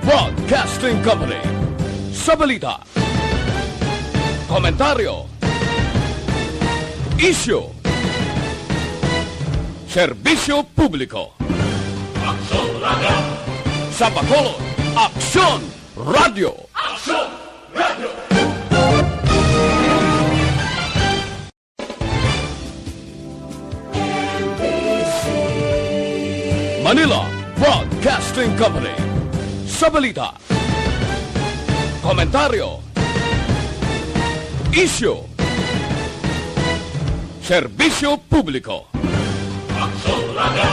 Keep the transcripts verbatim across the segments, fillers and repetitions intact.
Broadcasting Company. Sa balita, komentaryo, isyu, serbisyo publiko. Aksyon Radio! Sa Bacolod, Aksyon Radio! Aksyon Radio! Manila Broadcasting Company. Sa balita, komentaryo, isyu, serbisyo publiko. Aksyon Radio!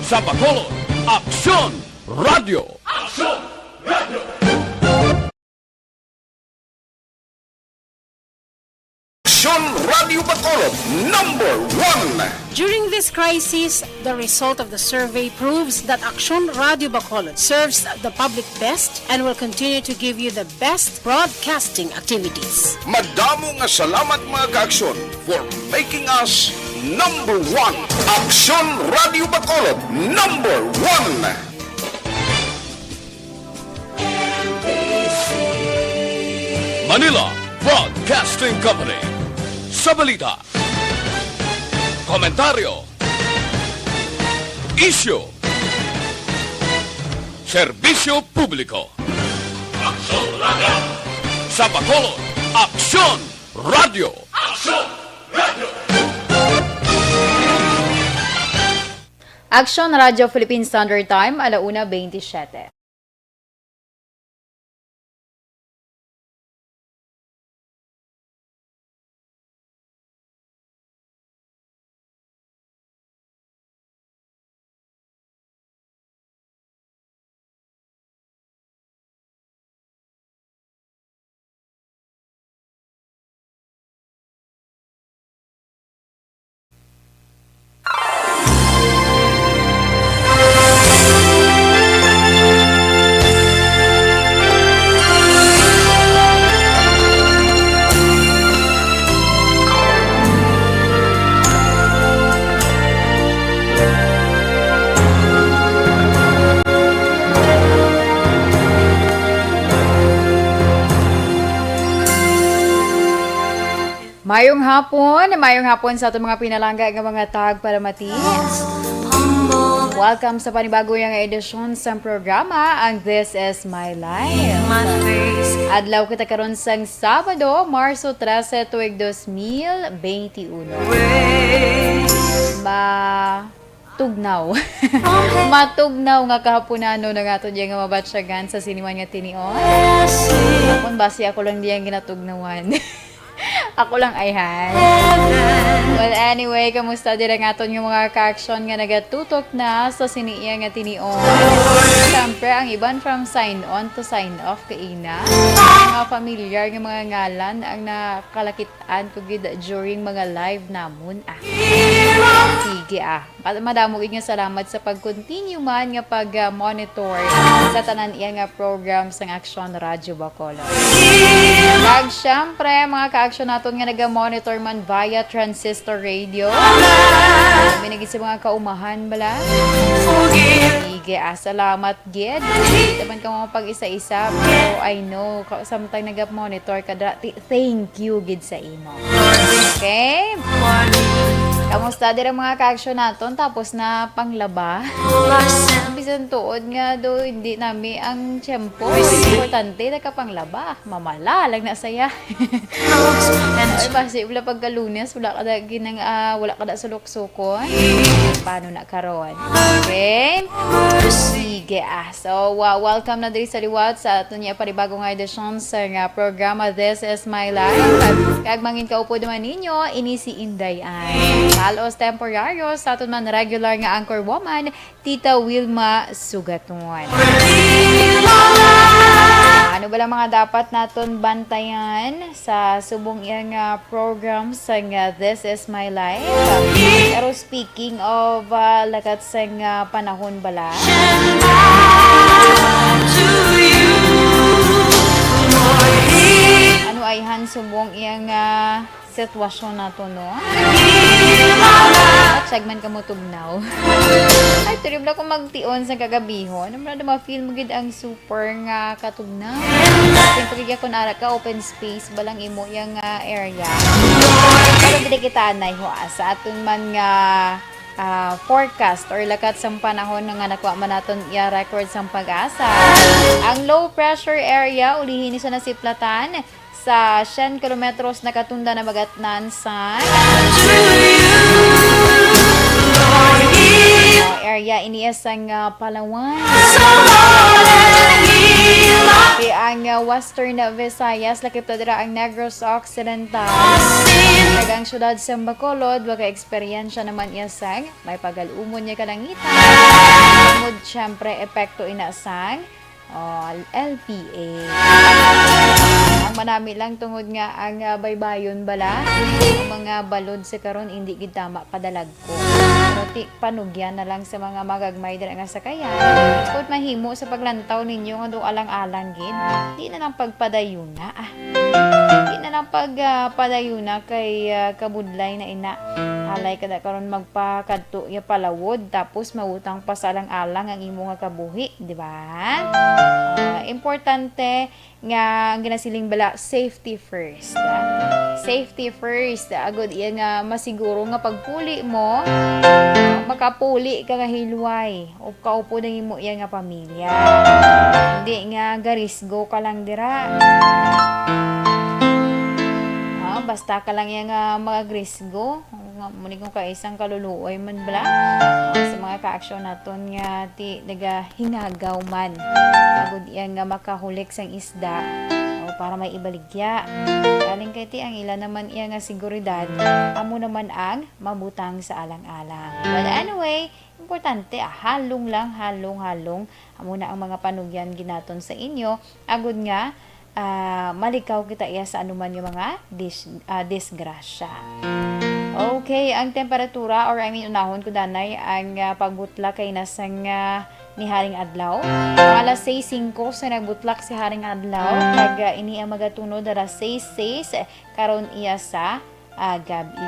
Sa Bacolod, Aksyon Radio! Aksyon Radio! Aksyon Radio Bacolod, number one. During this crisis, the result of the survey proves that Aksyon Radio Bacolod serves the public best and will continue to give you the best broadcasting activities. Madamo nga salamat, mga ka-Aksyon, for making us number one. Aksyon Radio Bacolod, number one. Manila Broadcasting Company. Sa balita, komentaryo, isyu, serbisyo publiko. Aksyon Radio! Sa Bacolod, Aksyon Radio! Aksyon Radio! Aksyon Radio Philippine Standard Time, ala una bentisiete. Mayong hapon, mayong hapon sa aton mga pinalangga nga mga tagpalamati. Welcome sa panibago nga edisyon sang programa, ang This Is My Life. Adlaw kita karon sang Sabado, Marso trese, tuig dos mil benti uno. Ma-, tugnaw. Matugnaw nga kahapunanon ang aton diya nga mabatyagan sa sini man nga tinion. Akon basi ako lang diya ang ginatugnawan. Ako lang ayhan. Well, anyway, kamusta dira ang aton nga mga ka-aksyon nga nagatutok na sa sini iya nga tinion? Siyempre, ang iban from sign on to sign off kaina. Mga familiar nga mga ngalan ang nakalakit-an ko gid during mga live namon, ah. Sige, ah. Ma-, madamo gid nga salamat sa pag-continue man nga pag, ah, monitor sa tanan iya nga program sang Aksyon Radyo Bacolod. Kag syempre, mga ka-aksyon naton nga naga-monitor man via transistor radio. Kami na gid sa mga kaumahan bala. Sige, ah, salamat gid. Hindi man ka mga pag-isa-isa, pero I know, ka-, samtang naga-monitor ka, dra-, ti-, thank you gid sa imo. Okay? Kamusta dira mga ka-aksyon naton? Tapos na panglaba? Bisan tuod nga do, hindi nami ang tiyempo. Importante, nakapanglaba. Mamala lang na saya. Ay, basi, wala pagka Lunes, wala ka da ginang, ah, wala ka da sulok-sukon. Paano na karon? Okay? Sige, ah. So, wa-, welcome na diri sa liwat sa aton niya panibago nga edisyon sa nga programa This Is My Life. Kag mangin kaupod naman ninyo, ini si Inday Ann. Salos temporaryo sa aton man regular nga anchor woman, Tita Wilma Sugaton. Ano ba lang mga dapat naton bantayan sa subong iya nga program sa nga This Is My Life? Pero speaking of, ah, lakat sang, ah, panahon bala. Ano ay han subong iya nga sitwasyon nato, no? Siya man kamo tugnaw. Ay, tuloy bala ko magtion sa kagabihon. Ano man, ma-feel mo gid ang super nga katugnaw. Siyempre, kaya kung ara ka, open space, balang imo yang, ah, area. Pero gid kita anay ho, ah, sa aton man nga, ah, forecast or lakat sang panahon nga nakuha man naton iya record sang pag-asa. Ang low pressure area, ulihi ni sa nasiplatan, sa siyam kilometros nakatunda na magatnan sa area ini sang, ah, Palawan. Kay ang, ah, Western Visayas, lakip na dira ang Negros Occidental. Kag ang siyudad sa Bacolod, maka-eksperyensya naman iya sang may pagal-umon nga kalangitan. Tungod, siyempre, epekto ina sang Oh, L P A. Ang manami lang tungod nga ang, ah, baybayon bala, ang mga balod sa karon hindi gid tama padalagko. Pero ti, panugyan na lang sa mga magagmay dira nga sakayan. Kung mahimo sa paglantaw ninyo nga do alang-alang gid, di na lang pagpadayuna, ah. Di na lang pag, ah, padayuna kay, ah, kabudlay na ina. Halay kada karon magpakadto ya palawod, tapos mabutang pa sa alang-alang ang imo nga kabuhi. Di ba? Ah, importante nga ang ginasiling bala, safety first, ah. Safety first, ah, agud iya nga masiguro nga pagpuli mo, makapuli ka nga hilway o kaupod ang imo iya nga pamilya. Hindi nga garisgo ka lang dira. Ah, basta ka lang iya nga magrisgo. Nga, muni kung kaisang kaluluoy man bala, ah, sa mga kaaksyon naton nga ti nagahingagaw man. Agud iya nga makahulik sang isda, o para may ibaligya. Galing kay ti ang ila naman iya nga seguridad, amo naman ang mabutang sa alang-alang. But anyway, importante, ah, halong lang, halong, halong. Amo na ang mga panugyan ginaton sa inyo. Agud nga, ah, malikaw kita iya sa anuman nga mga dis-, ah, disgrasya. Okay, ang temperatura, or I mean, unahon ko danay ang, ah, pagbutlak kay na sang, ah, niharing adlaw. Mga alas sais singko sa nagbutlak si haring adlaw, kag, ah, ini ang magatunod alas sais sais karon iya sa, ah, gab-i.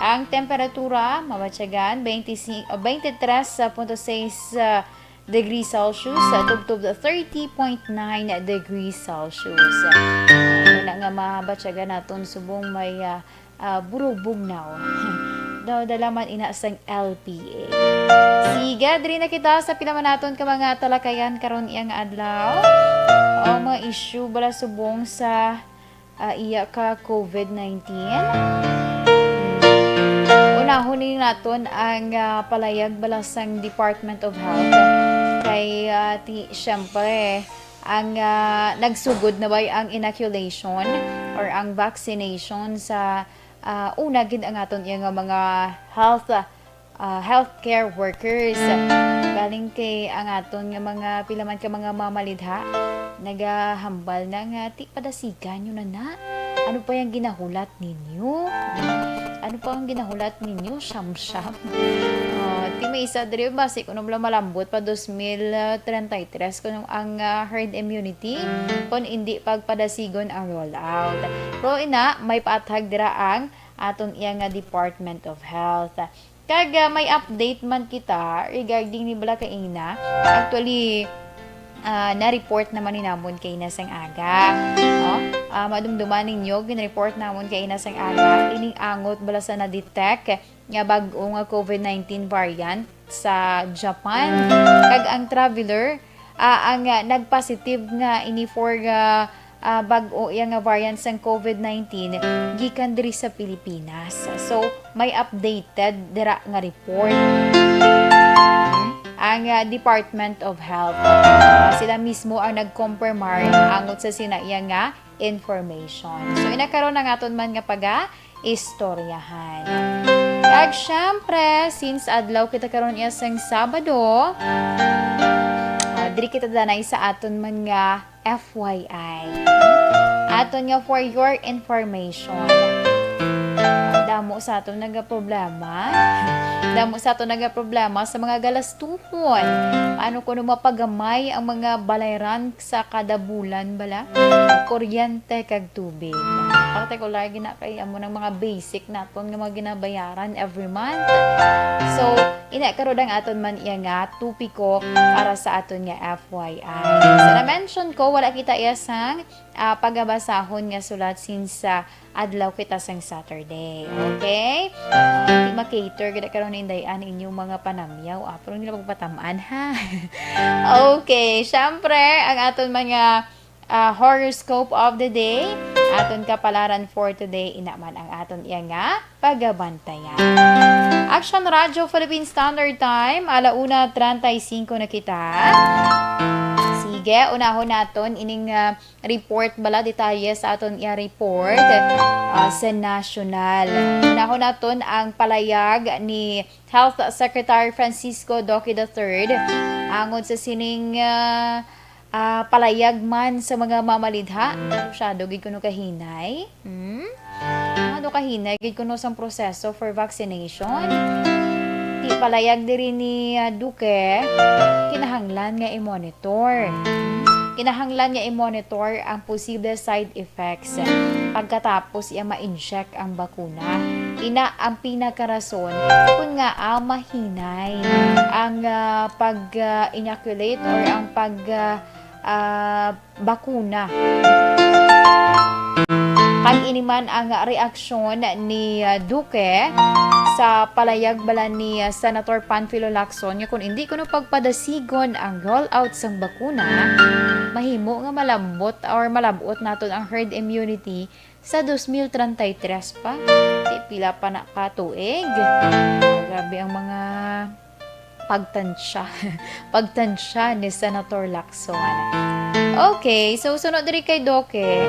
Ang temperatura mabatyagan twenty-six, ah, twenty-three point six, ah, degrees Celsius, sa tubtob thirty point nine degrees Celsius. Ano na nga mabatyagan naton subong may, ah, ah, burubog now. Daw dala man ina sang L P A. Sige, diri na kita sa pila man naton ka mga talakayan karon iyang adlaw. O mga issue bala subong sa ah, iya ka covid nineteen. Unahon ni naton ang, ah, palayag bala sang Department of Health. Kay, ah, ti, siyempre, ang, ah, nagsugod na bay ang inoculation or ang vaccination sa, ah, una gid ang aton iya nga mga health, ah, healthcare workers. Galing kay ang aton nga mga pila man ka mga mamalidha, nagahambal na nga, "Ti, padasigan nyo na na. Ano pa yung ginahulat ninyo? Ano pa ang ginahulat ninyo? Siyam-siyam." Ah, ti may isa diri, basi kuno bala malambot pa dos mil treinta y tres kuno ang, ah, herd immunity, kung hindi pagpadasigon ang rollout. Pero ina, may paathag dira ang aton iya nga Department of Health. Kag, ah, may update man kita regarding ni bala kaina. Actually, ah, na-report naman ni namon kaina sang aga. No? Ah, madumduman ninyo, gin-report namon kaina sang aga. Ining angot bala sa na-detect nga bag-o nga covid nineteen variant sa Japan. Kag ang traveler, ah, ang, ah, nagpositive nga ini for, ah, ah, bag-o iya nga variant sang covid nineteen gikan diri sa Pilipinas. So, may updated dira nga report ang, ah, Department of Health. Ah, sila mismo ang nagkumpirmar angot sa sina iya nga information. So, ina karon ang aton man nga paga-istoryahan. Kag syempre, since adlaw kita karon iya sang Sabado, ah, diri kita danay sa aton man nga F Y I. Aton nga for your information. Damo sa aton nagaproblema. Damo sa aton nga problema sa mga galastuhon. Paano kuno mapagamay ang mga balayran sa kada bulan bala? Kuryente kag tubig. Particular gina kay amo nang mga basic naton nga mga ginabayaran every month. So, ina karon ang aton man iya nga topiko para sa aton nga F Y I. So, na-mention ko, wala kita iya sang, ah, pagabasahon nga sulat since sa adlaw kita sang Saturday. Okay? Ah, di ma-cater gid karon, Inday, an inyong mga panamyaw. Ah, pero hindi na pagpatamaan, ha? Okay. Syempre, ang aton mga, ah, horoscope of the day, aton kapalaran for today, ina man ang aton iya nga pagabantayan. Action Radio Philippine Standard Time, ala una treinta y cinco na kita. Sige, unahon naton ining, ah, report bala, detalye sa aton iya report, ah, sa national. Unahon naton ang palayag ni Health Secretary Francisco Duque the third angon sa sining, ah, ah, palayag man sa mga mamalidha. Masyado gid kuno kahinay. Hmm? Masyado kahinay gid kuno sang proseso for vaccination. Ti palayag diri ni, ah, Duque, kinahanglan nga i-monitor. Hmm? Kinahanglan nga i-monitor ang posible side effects pagkatapos iya ma-inject ang bakuna. Ina ang pinakarason kung ngaa mahinay ang, ah, pag, ah, inoculate or ang pag, ah, ah, bakuna. Kag ini man ang reaksyon ni, ah, Duque sa palayag bala ni, ah, Senator Panfilo Lacson nga kung indi kuno pagpadasigon ang rollout sang bakuna, mahimo nga malambot or malab-ot naton ang herd immunity sa dos mil treinta y tres pa. Ti pila pa na ka tuig? Grabe ang mga pagtansya. Pagtansya ni Senator Lacson. Okay, so sunod diri kay Duque,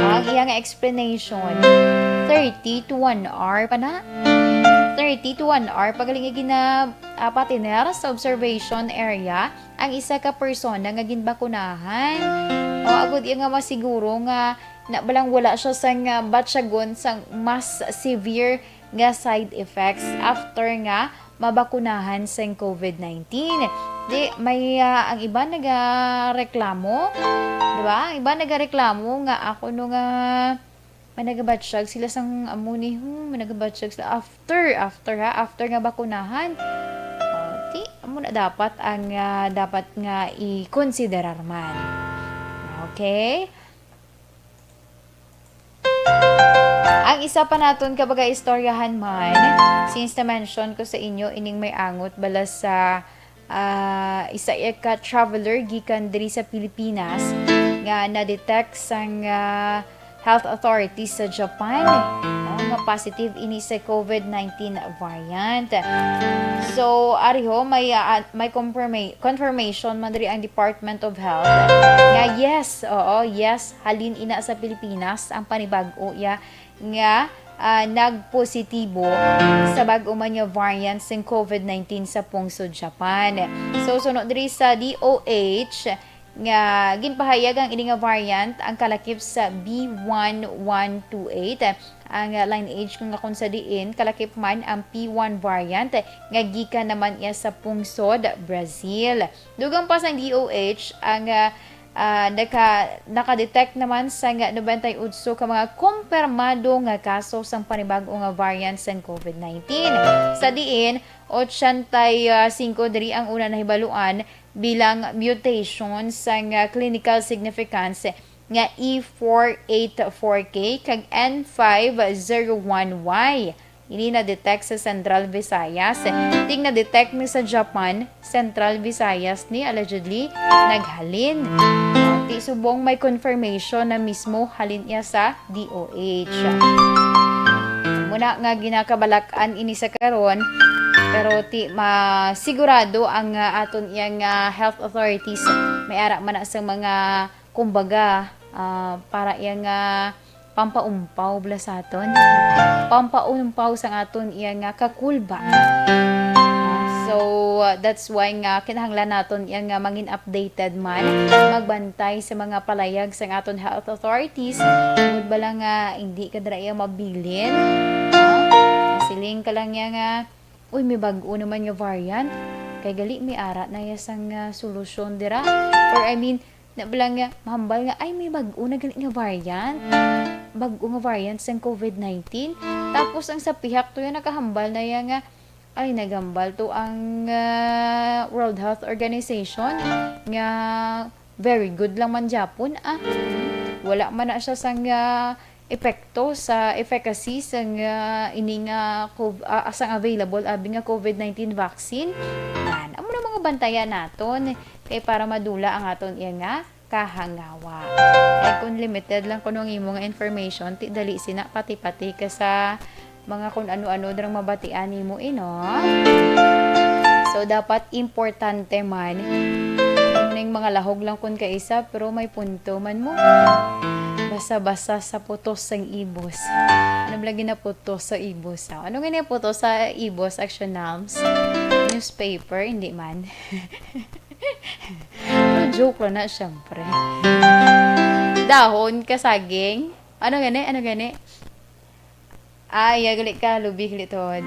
ang iya nga explanation, thirty to one hour pa na. Thirty to one hour, pagaling gina, ah, patiner sa observation area ang isa ka persona nga ginbakunahan. O, agod iya nga masiguro nga na balang wala siya sang, ah, batyagon sang mas severe nga side effects after nga mabakunahan sang covid nineteen. Di, may, ah, ang iban nagareklamo, di ba? Ang iban nagareklamo nga ako no nga may nagabatsyag sila sang amo ni, hmm, may nagabatsyag sila after, after ha, after nga bakunahan. O, di, amo na dapat ang, ah, dapat nga i-considerar man. Okay? Ang isa pa naton ka baga istoryahan man, since na-mention ko sa inyo ining may angot bala sa, ah, isa ka traveler gikan diri sa Pilipinas nga na-detect sang, ah, health authorities sa Japan, no, nga positive ini sa covid nineteen variant. So, ariho, may, ah, may confirma-, confirmation man diri ang Department of Health nga yes, oo, yes, halin ina sa Pilipinas ang panibag-o iya nga, ah, nagpositibo sa bag-o man nga variant sing covid nineteen sa pungsod Japan. So, suno diri sa D O H nga ginpahayag ang ini nga variant, ang kalakip sa B one one two eight, ang, ah, lineage nga kung sa diin kalakip man ang P one variant nga gikan naman iya sa pungsod Brazil. Dugang pa sang D O H ang, ah, ah, naka-, naka-detect naman sang nobenta y otso ka mga kumpirmado nga kaso sang panibag-o nga variant sang covid nineteen. Sa diin, ochenta y singko diri ang una nahibaluan bilang mutation sang, ah, clinical significance nga E four eight four K kag N five zero one Y. Ini na-detect sa Central Visayas. Ting na-detect ni sa Japan, Central Visayas ni allegedly naghalin. Ti subong may confirmation na mismo halin iya sa D O H. Muna nga ginakabalak-an ini sa karon, pero ti masigurado ang, ah, aton iyang, ah, health authorities. May ara man na sa mga, kumbaga, ah, para iyang, ah, pampaumpaw bala sa aton. Pampaumpaw sang aton iya nga kakulba. Ah, so, ah, that's why nga kinahanglan naton iya nga mangin updated man, magbantay sa mga palayag sang aton health authorities. Tungod bala nga hindi ka dira iya mabilin. Ah, siling ka lang iya nga Uy, may bag-o naman nga variant. Kay gali may ara na ya sang, ah, solusyon dira. Or I mean, na bala nga, mahambal nga, ay, may bag-o na gali nga variant. Bag-o nga variant sang covid nineteen. Tapos ang sa pihak to ya, nakahambal na ya nga, ay, naghambal to ang, ah, World Health Organization nga very good lang man gyapon, ah. Wala man na siya sang, ah, epekto sa efficacy sang, ah, ini nga cov-, ah, sang available abi nga covid nineteen vaccine. Yan. Amo na mga bantayan naton kay para madula ang aton iya nga kahangawa. Kay kung limited lang kuno ang imo nga information, ti dali sina pati-pati ka sa mga kung ano-ano drang mabatian nimo, eh, no? So, dapat importante man ning mga lahog lang kun kaisa, pero may punto man mo. Basa-basa sa putos sang ibos. Ano bala ginaputos sa ibos? Ah, ano nga putos sa ibos, Action Alms? Newspaper? Hindi man. Pero joke lang na, syempre. Dahon, kasaging. Ano gani? Ano gani? Ah, iya, gali ka, lubi, gali, tuod.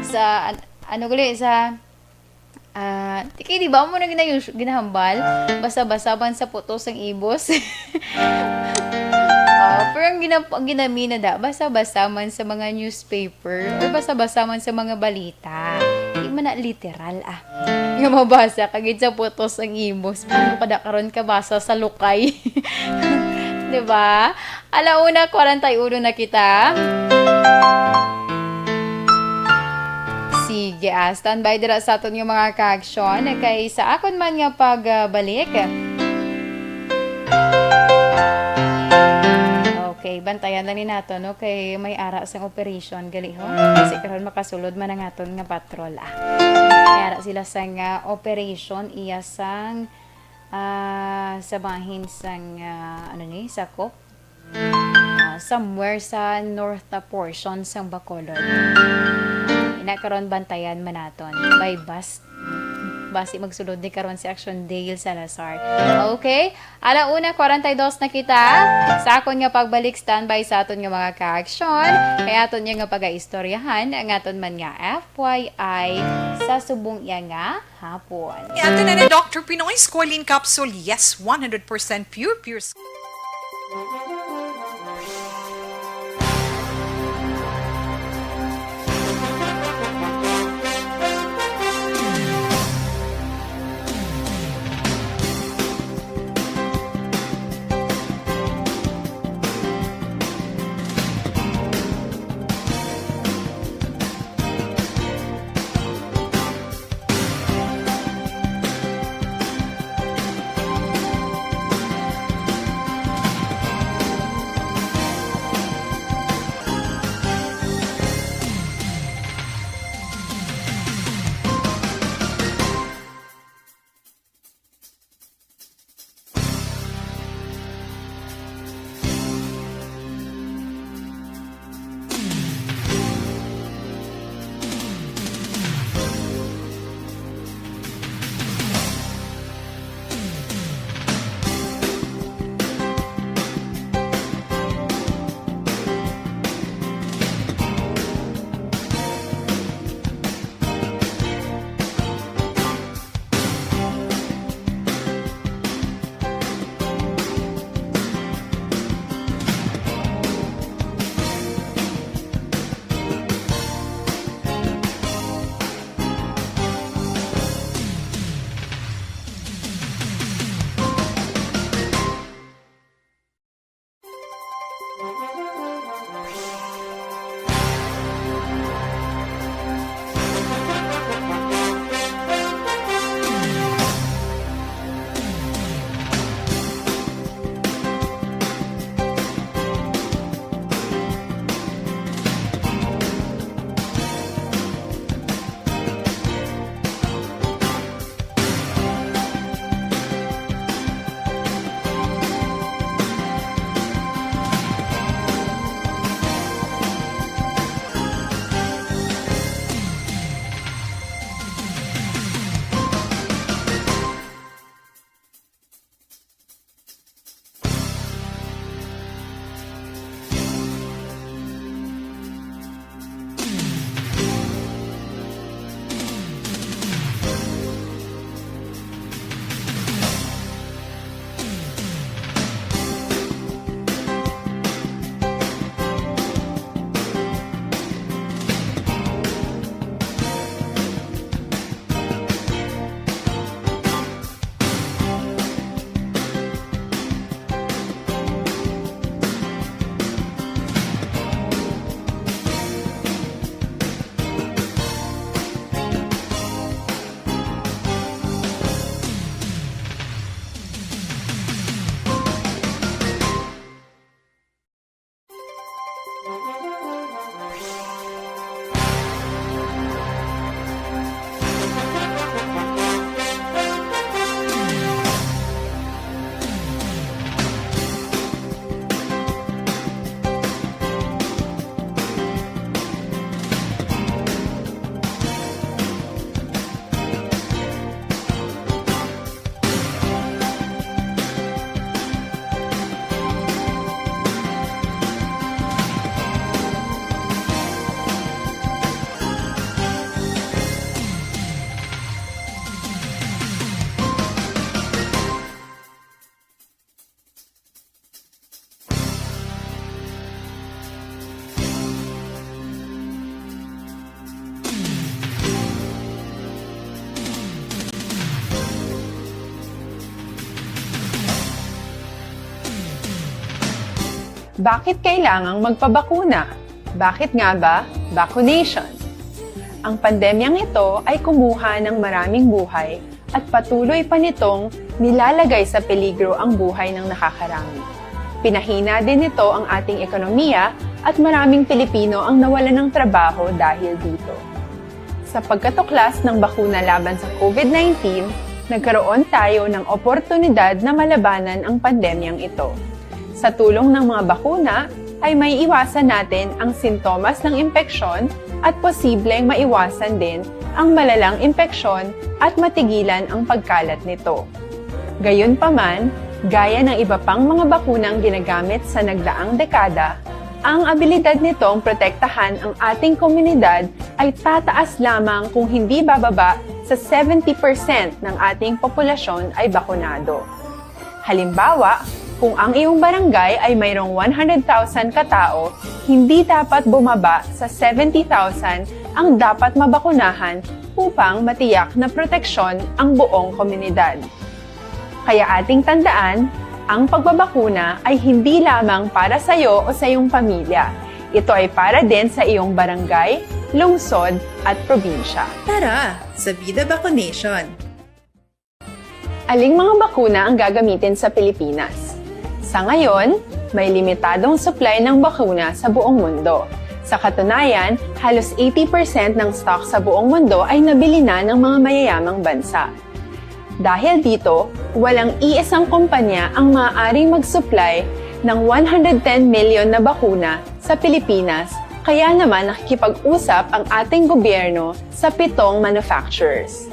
Sa, an-, ano gali, sa, ah, tiki, di ba mo na gina-, ginahambal? Basa-basa man sa putos ang ibos. Ah, pero ang gina-, ang ginamina da, basa-basa man sa mga newspaper or basa-basa man sa mga balita. Di man na literal, ah. Nga mabasa, kagid sa putos ang ibos. Paano kada karon ka basa sa lukay? Di ba? Alauna, kwarenta y uno na kita. Sige, ah, standby dira sa aton nga mga ka-aksyon. Kay sa akon man nga pagbalik, okay, bantayan lang ni nato, no? Kay may ara sang operation, gali ho. Kasi karon makasulod man ang aton nga patrol, ah. May ara sila sang, ah, operation, iya sang, ah, sa bahin sang, ah, ano ni, sakop. Ah, somewhere sa north na portion sang Bacolod. Ina karon bantayan man naton by bus. Basi magsulod ni karon si Action Dale Salazar. Okay? Alauna, kwarenta y dos na kita. Sa akon nga pagbalik, standby sa aton nga mga ka-aksyon. Kay aton niya nga pagaistoryahan ang aton man nga F Y I sa subong iya nga hapon. Ato na ni Doctor Pinoy Squalene Capsule. Yes, one hundred percent pure, pure. Bakit kailangang magpabakuna? Bakit nga ba vaccination? Ang pandemyang ito ay kumuha ng maraming buhay at patuloy pa nitong nilalagay sa peligro ang buhay ng nakakarami. Pinahina din nito ang ating ekonomiya at maraming Pilipino ang nawalan ng trabaho dahil dito. Sa pagkatuklas ng bakuna laban sa COVID nineteen, nagkaroon tayo ng oportunidad na malabanan ang pandemyang ito. Sa tulong ng mga bakuna, ay maiiwasan natin ang sintomas ng impeksyon at posibleng maiwasan din ang malalang impeksyon at matigilan ang pagkalat nito. Gayunpaman, gaya ng iba pang mga bakunang ginagamit sa nagdaang dekada, ang abilidad nitong protektahan ang ating komunidad ay tataas lamang kung hindi bababa sa seventy percent ng ating populasyon ay bakunado. Halimbawa, kung ang iyong barangay ay mayroong one hundred thousand ka tao, hindi dapat bumaba sa seventy thousand ang dapat mabakunahan upang matiyak na proteksyon ang buong komunidad. Kaya ating tandaan, ang pagbabakuna ay hindi lamang para sa iyo o sa iyong pamilya. Ito ay para din sa iyong barangay, lungsod, at probinsya. Tara, sa Bida Vaccination! Aling mga bakuna ang gagamitin sa Pilipinas? Sa ngayon, may limitadong supply ng bakuna sa buong mundo. Sa katunayan, halos eighty percent ng stock sa buong mundo ay nabili na ng mga mayayamang bansa. Dahil dito, walang iisang kumpanya ang maaaring mag-supply ng one hundred ten million na bakuna sa Pilipinas, kaya naman nakikipag-usap ang ating gobyerno sa pitong manufacturers.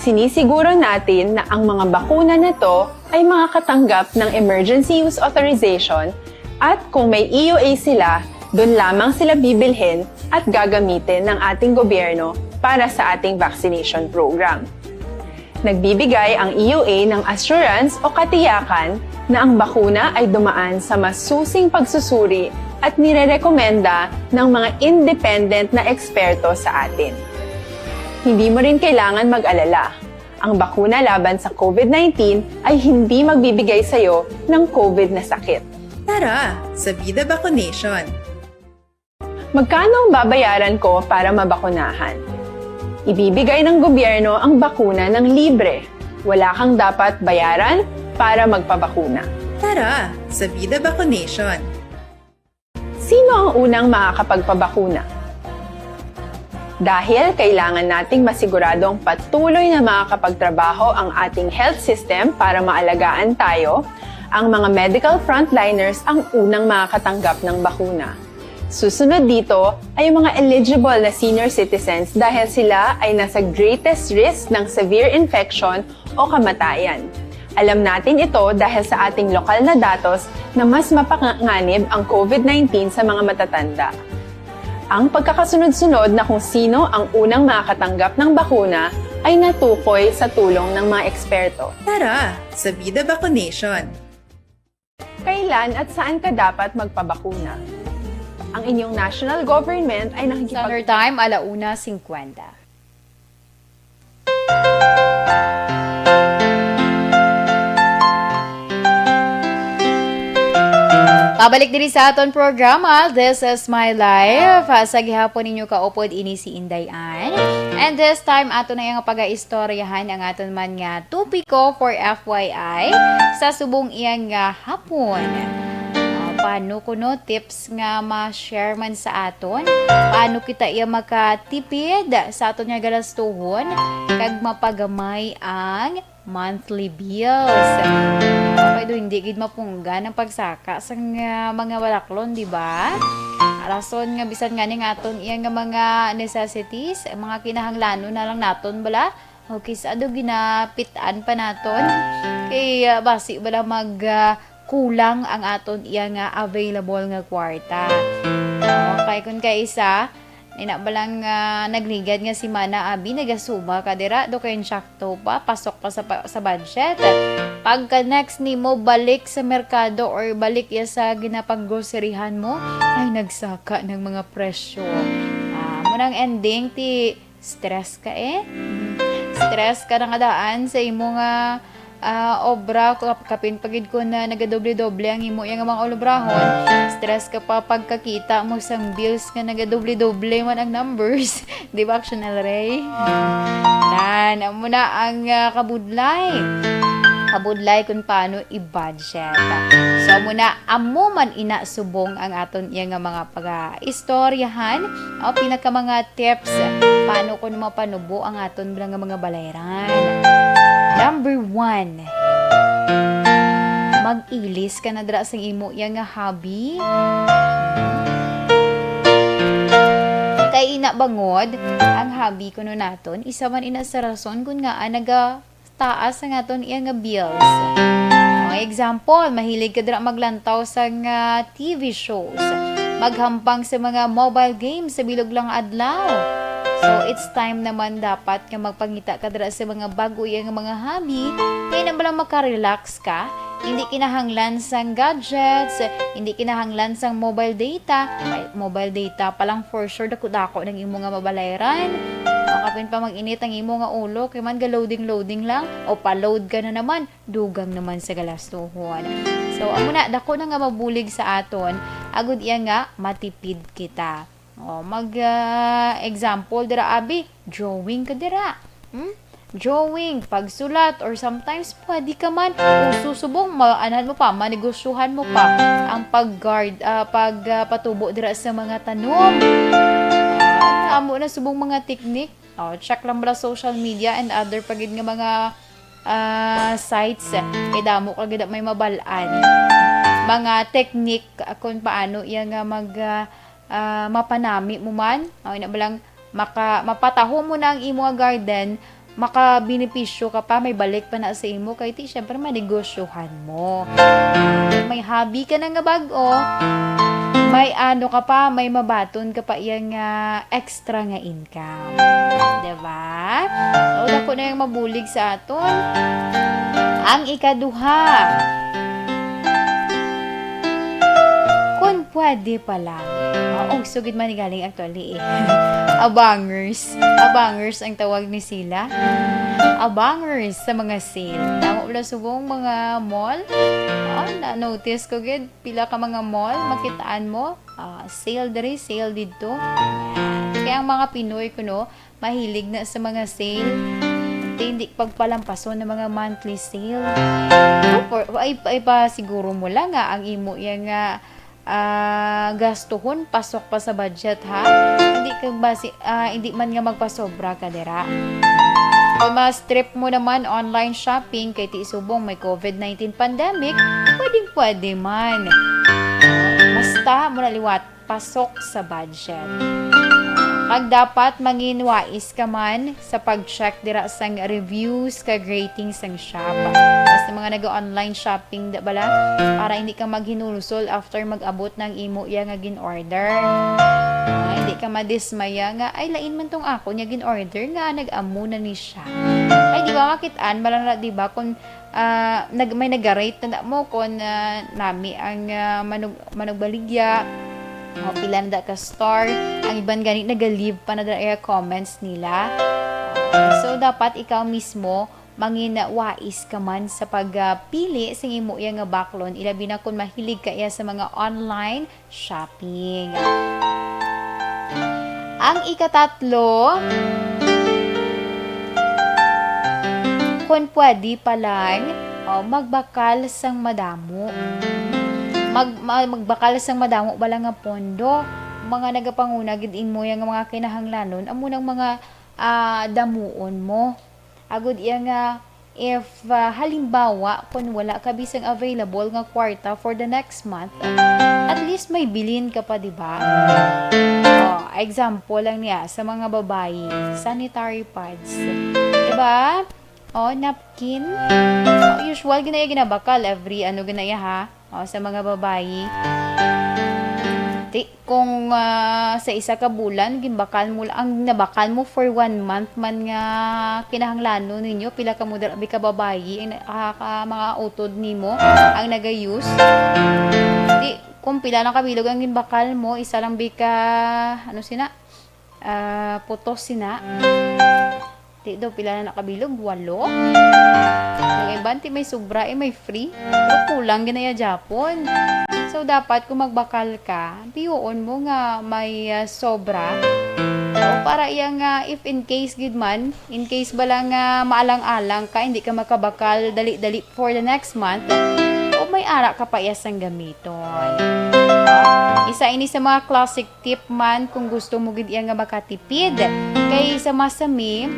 Sinisiguro natin na ang mga bakuna na to ay makakatanggap ng emergency use authorization at kung may E U A sila, doon lamang sila bibilhin at gagamitin ng ating gobyerno para sa ating vaccination program. Nagbibigay ang E U A ng assurance o katiyakan na ang bakuna ay dumaan sa masusing pagsusuri at nirerekomenda ng mga independent na eksperto sa atin. Hindi mo rin kailangan mag-alala. Ang bakuna laban sa COVID nineteen ay hindi magbibigay sa iyo ng COVID na sakit. Tara, sa Bida Vaccination! Magkano ang babayaran ko para mabakunahan? Ibibigay ng gobyerno ang bakuna ng libre. Wala kang dapat bayaran para magpabakuna. Tara, sa Bida Vaccination! Sino ang unang makakapagpabakuna? Dahil kailangan nating masiguradong patuloy na makakapagtrabaho ang ating health system para maalagaan tayo, ang mga medical frontliners ang unang makakatanggap ng bakuna. Susunod dito ay ang mga eligible na senior citizens dahil sila ay nasa greatest risk ng severe infection o kamatayan. Alam natin ito dahil sa ating lokal na datos na mas mapanganib ang COVID nineteen sa mga matatanda. Ang pagkakasunod-sunod na kung sino ang unang makakatanggap ng bakuna ay natukoy sa tulong ng mga eksperto. Tara, sa Bida Vaccination! Kailan at saan ka dapat magpabakuna? Ang inyong national government ay nakikipag- Standard Time, ala una singkwenta. Pabalik diri sa aton programa, This is My Life. Ah, sa gihapon ninyo kaupod, ini si Inday Ann. And this time, ato na iyang pagaistoryahan ang aton man nga topiko for F Y I sa subong iyang nga hapon. Ah, paano kuno tips nga ma-share man sa aton? Paano kita iya makatipid sa aton nga galastuhon kag mapagamay ang monthly bills? Kay do hindi gid mapunggan ang pagsaka sang, ah, mga balaklon, di ba? Rason nga bisan ngani nga aton iya nga mga necessities, mga kinahanglanon na lang naton bala, okay, sa ado ginapit-an pa naton. Kay, ah, basi bala mag, ah, kulang ang aton iya nga available nga kwarta. Okay, kung kaisa, ina ba lang, ah, nagligad nga si Mana Abi, nagasuma ka dira, do kay insakto pa, pasok pa sa, pa, sa budget. Pagka next nimo balik sa merkado or balik ya sa ginapanggroserihan mo, ay nagsaka ng mga presyo. Ah, mo nang ending, ti stress ka eh. Mm. Stress ka na nga daan sa imo nga ah, obra, kap-, kapin pa gid ko na nagadoble-doble ang imo iya nga mga olobrahon, stress ka pa pagkakita mo sang bills nga nagadoble-doble man ang numbers, di ba, Action El Rey? Nan, amo na ang, ah, kabudlay. Kabudlay kung paano i-budget. So, amo na, amo man ina subong ang aton iya nga mga pag-istoryahan o pinaka mga tips paano kuno mapanubo ang aton bala nga mga balayran. Number one, mag-ilis ka na dira sa imo iya nga hobby. Kay ina bangod, ang hobby kuno naton, isa man ina sa rason kung ngaa naga taas ang aton iya nga bills. O, example, mahilig ka dira maglantaw sang, ah, T V shows, maghampang sa mga mobile games sa bilog lang adlaw. So, it's time naman dapat nga magpangita ka dira sa mga bag-o iya nga mga hobby, kay na bala makarelax ka, hindi kinahanglan sang gadgets, hindi kinahanglan sang mobile data. Ay, mobile data pa lang, for sure, dako-dako nang imo nga mabalayran. Makapin pa mag-init ang imo nga ulo, kay man ga-loading-loading lang, o pa-load ka na naman, dugang naman sa galastuhon. So, amo na, dako na nga mabulig sa aton, agud iya nga matipid kita. O, mag, ah, example dira, abi, drawing ka dira. Hmm? Drawing, pagsulat, or sometimes, pwede ka man, uso subong, ma-, anhan mo pa, manegosyohan mo pa ang pag-guard, ah, pag, ah, patubo dira sa mga tanom. Ah, amo na subong mga teknik. O, check lang bala social media and other pa gid nga mga, ah, sites. Kay damo ka gid may mabal-an. Mga teknik, ah, kung paano iya nga mag, ah, ah, mapanami mo man. O, ina ba lang, maka-, mapataho mo na ang imo nga garden, makabenepisyo ka pa, may balik pa na sa imo, kay ti, syempre, manegosyohan mo. May hobby ka na nga bag-o, may ano ka pa, may mabaton ka pa iya nga extra nga income. Diba? So, dako na yung mabulig sa aton. Ang ikaduha, kung pwede pa lang. Oh, ugso gid man ni galing actually eh. Abangers. Abangers ang tawag ni sila. Abangers sa mga sale. Damo bala subong mga mall. Oh, na-notice ko gid, pila ka mga mall, makitaan mo. Ah, sale diri, sale didto. Yan. Kaya ang mga Pinoy kuno, mahilig na sa mga sale. Ti, hindi pagpalampason ng mga monthly sale. So, for, ay, ay pa siguro mo lang nga ang imo iya nga, ah, gastuhon pasok pa sa budget, ha? Hindi ka basi-, ah, hindi man nga magpasobra ka dira. Kung mas trip mo naman online shopping kay ti subong may covid nineteen pandemic, pwedeng pwede man. Basta mo na liwat pasok sa budget. Kag dapat mangin wais ka man sa pag-check dira sang reviews kag ratings sang shop. Basta mga naga-online shopping da bala, para hindi ka maghinulsol after mag-abot ng imo iya nga gin-order. Ah, hindi ka madismaya nga, "Ay, lain man tong ako niya gin-order nga nag-amo na ni siya." Ay, di ba, makit-an, malang ra, di ba, kung ah, nag-, may nag-rate na da mo kung, ah, nami ang, ah, manug-, manugbaligya, o pila na da ka star. Ang iban gani naga-leave pa na da iya comments nila. So, dapat ikaw mismo mangin wais ka man sa pagpili sing imo iya nga baklon, ilabi na kung mahilig ka iya sa mga online shopping. Ang ikatatlo, kung pwede pa lang, o, magbakal sang madamo. Mag-, ma-, magbakal sang madamo bala nga pondo. Mga nagapanguna gid imo yang mga kinahanglanon, amo nang mga, ah, damuon mo. Agud iya nga, if, ah, halimbawa, kung wala ka bisang available nga kwarta for the next month, at least may bilin ka pa, di ba? Oh, example lang niya, sa mga babayi, sanitary pads. Di ba? Oh, napkin. Oh, usual, ginaya ginabakal every, ano, ginaya, ha? O, sa mga babayi. Ti-, kung, ah, sa isa ka bulan, ginbakal mo la-, ang nabakal mo for one month man nga kinahanglanon ninyo, pila ka mo dira, bi ka babayi, ang na-, ah, ka-, mga utod nimo, ang naga-use. Ti-, kung pila lang ka bilog ang ginbakal mo, isa lang bi ka, ano sina? Ah, putos sina. Di daw, pila na nakabilog? Walo? Ang iban, ti may sobra, eh, may free. Pero kulang ginaya Japon. So, dapat kung magbakal ka, biyuon mo nga may, ah, sobra. O para iya nga, if in case gid man, in case bala nga maalang-alang ka, hindi ka makabakal dali-dali for the next month, o may ara ka pa iya sang gamiton. Isa ini sa mga classic tip man kung gusto mo gid iya nga makatipid. Kay sa masami,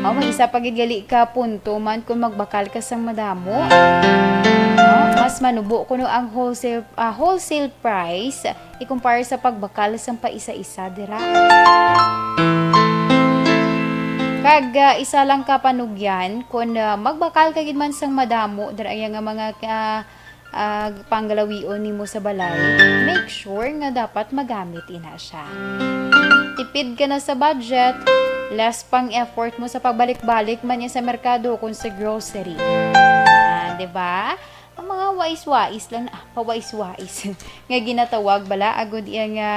oh, may isa pa gid gali ka punto man kung magbakal ka sang madamo. Oh, mas manubo kuno ang wholesale, ah, wholesale price ikumpara sa pagbakal sang paisa-isa dira. Kag, ah, isa lang ka panugyan, kung, ah, magbakal ka gid man sang madamo dira iya nga mga, ah, ah, panggalawion nimo sa balay, make sure nga dapat magamit ina siya. Tipid ka na sa budget, less pang effort mo sa pagbalik-balik man niya sa merkado kung sa grocery. Ah, di ba? Ang mga wais-wais lang, ah, pawais-wais nga ginatawag bala, agud iya nga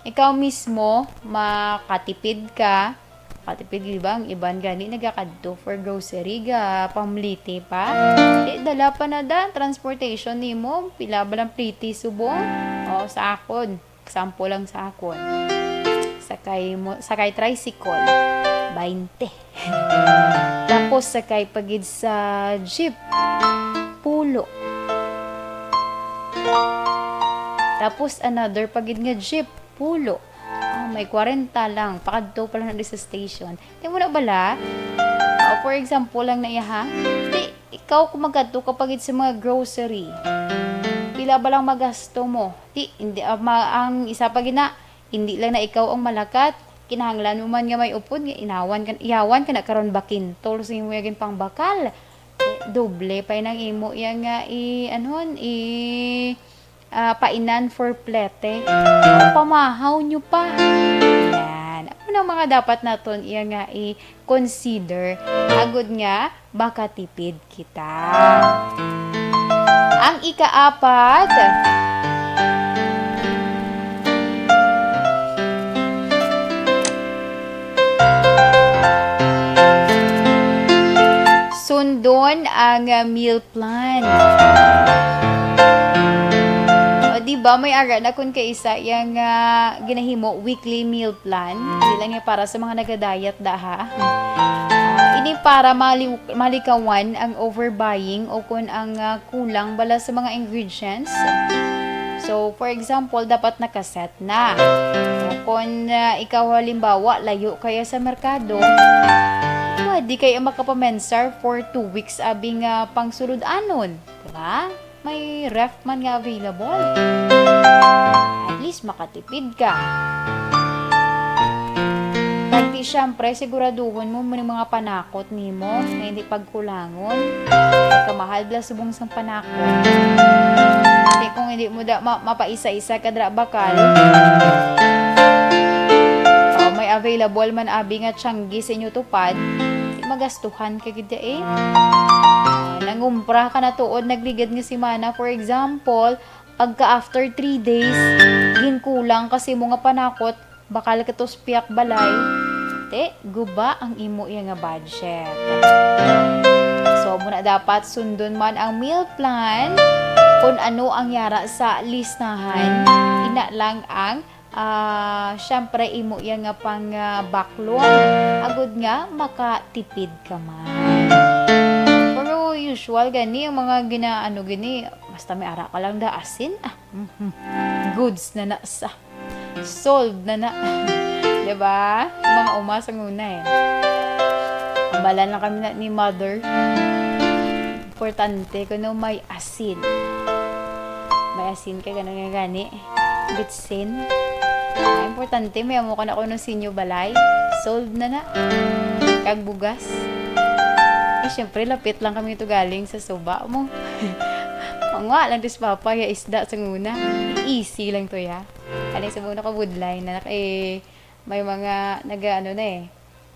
ikaw mismo makatipid ka. Makatipid, di ba? Ang iban gani nagakadto for grocery, ga pamliti pa. Di, dala pa na da, transportation nimo, pila ba lang pliti subong? O, sa akon, example lang sa akon. Sakay mo, sakay tricycle, bainte. Tapos sakay pa gid sa jeep, pulo. Tapos another pa gid nga jeep, pulo. Ah, may kwarenta lang, pakadto pa lang na di sa station. Di mo na bala? O, for example lang na iya, ha? Di, ikaw kung magkadto ka pa gid sa mga grocery, pila ba lang magasto mo? Di, hindi, ah, ma-, ang isa pa gid na, hindi lang na ikaw ang malakat. Kinahanglan mo man nga may upod, nga inawan ka, iyawan ka na karon bakintol sa imo yagin pangbakal. Eh, doble pa yun ang imo iya nga i-, anuhon, i-, ah, painan for plete. Pamahaw nyo pa. Yan. Ano na mga dapat naton iya nga i-consider agud nga makatipid kita. Ang ikaapat, sundon ang, ah, meal plan. O, di ba, may ara na kun kaisa yang, ah, ginahimo weekly meal plan. Di lang niya para sa mga naga-diet da, ha. Ah, ini para maliw-, malikawan ang overbuying o kun ang, ah, kulang bala sa mga ingredients. So, for example, dapat nakaset na. Kung, ah, ikaw, halimbawa, layo kaya sa merkado, pwede kayo makapamensar for two weeks abi nga pangsulod-anon, di ba? May ref man nga available. At least, makatipid ka. Kag di, syempre, siguraduhon mo may mga panakot nimo nga hindi pagkulangon. Kamahal bala subong sang panakot. Kay kung hindi mo da, ma-, mapaisa-isa ka dra bakal, o may available man abi nga tiyanggi sa inyo tupad, di magastuhan ka gid, eh. Ah, nangumpra ka na tuod nagligad nga semana, for example, pagka after three days, ginkulang kasi mo nga panakot, bakal ka to sa piyak balay, te, guba ang imo iya nga budget. So, muna dapat sundon man ang meal plan kung ano ang yara sa listahan, ina lang ang, ah, syempre, imo iya nga pang, ah, baklon, agud nga makatipid ka man. Pero usual gani ang mga gina-, ano gani, basta may ara ka lang da asin, ah, mhm. Goods na na sa. Solved na na. Diba? Mga uma sang una, eh. Ambala lang kami na ni mother. Importante kuno may asin. May asin kay gani nga gani. Bitsin. Ah, importante, may amo ka na kuno sa inyo balay. Solved na na. Kag bugas. Eh, syempre, lapit lang kami to galing sa suba mo. Mga lang dis papa, ya isda sang una. Easy lang to, ya. Kani subong nakabudlay na, eh, may mga naga-, ano na, eh,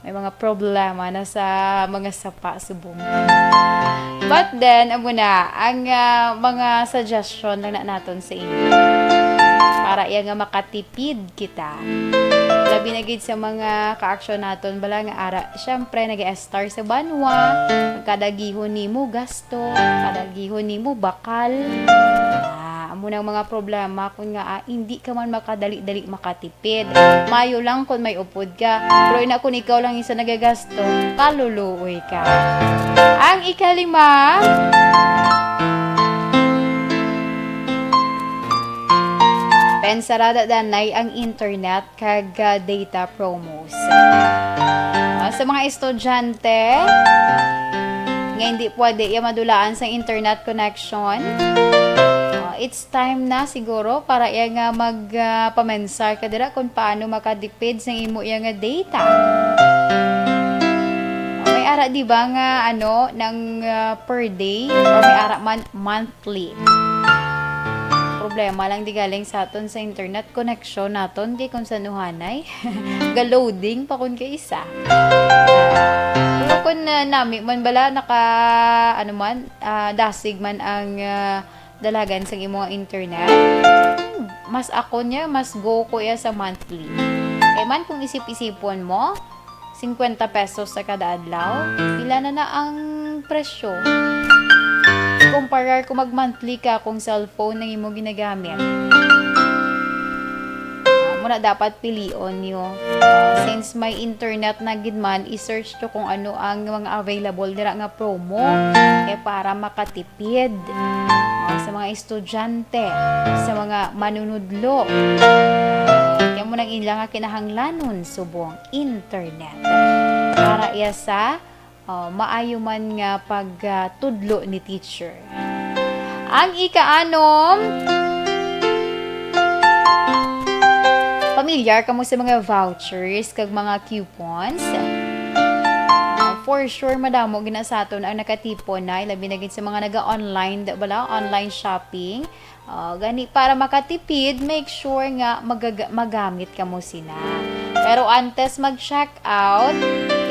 may mga problema na sa mga sapa subong. But then, amo na, ang, ah, mga suggestion lang na naton sa inyo. Para iya nga makatipid kita. Kag Binagid sa mga ka-action naton bala nga ara, syempre, nag-e-star sa banwa, kada gihon nimo gasto, kada gihon nimo bakal. Ah, amo nang mga problema kun nga, ah, hindi ka man makadali-dali makatipid. Mayo lang kun may upod ka, pero ina kun ikaw lang isa nagagasto, kaluluoy ka. Ang ikalima, pensarada danay ang internet kag, ah, data promos. Ah, sa mga estudyante nga hindi pwede iya madulaan sa internet connection, ah, it's time na siguro para iya nga mag, ah, pamensar ka dira kung paano makatipid sa imo iya nga data. Ah, may ara di ba nga ano nang, ah, per day or may ara man monthly? Problema lang di galing sa aton sa internet connection naton kay kung sa nuhanay ga-loading pa kun kay isa. Pero kun, ah, nami man bala naka, ano man, ah, dasig man ang, ah, dalagan sang imo nga internet, mas ako niya, mas go ko iya sa monthly. Kay man kung isip-isipon mo, cincuenta pesos sa kada adlaw, pila na na ang presyo? Kumparar kung mag-monthly ka kung cellphone ang imo ginagamit. Ah, muna dapat pilion niyo. Since may internet na gid man, i-search to kung ano ang mga available dira nga promo. Kaya para makatipid. Ah, sa mga estudyante, sa mga manunudlo. Kaya mo nang ila nga kinahanglanon subong internet. Para iya sa, ah, maayo man nga pagtudlo ni teacher. Ang ikaanom, pamilyar kamo sa mga vouchers kag mga coupons? Ah, for sure, madamo gina sa aton ang nakatipon na, ilabi na gid sa mga naga-online, da-, bala, online shopping. Oh, gani, para makatipid, make sure nga magaga-, magamit kamo sina. Pero antes mag-check out,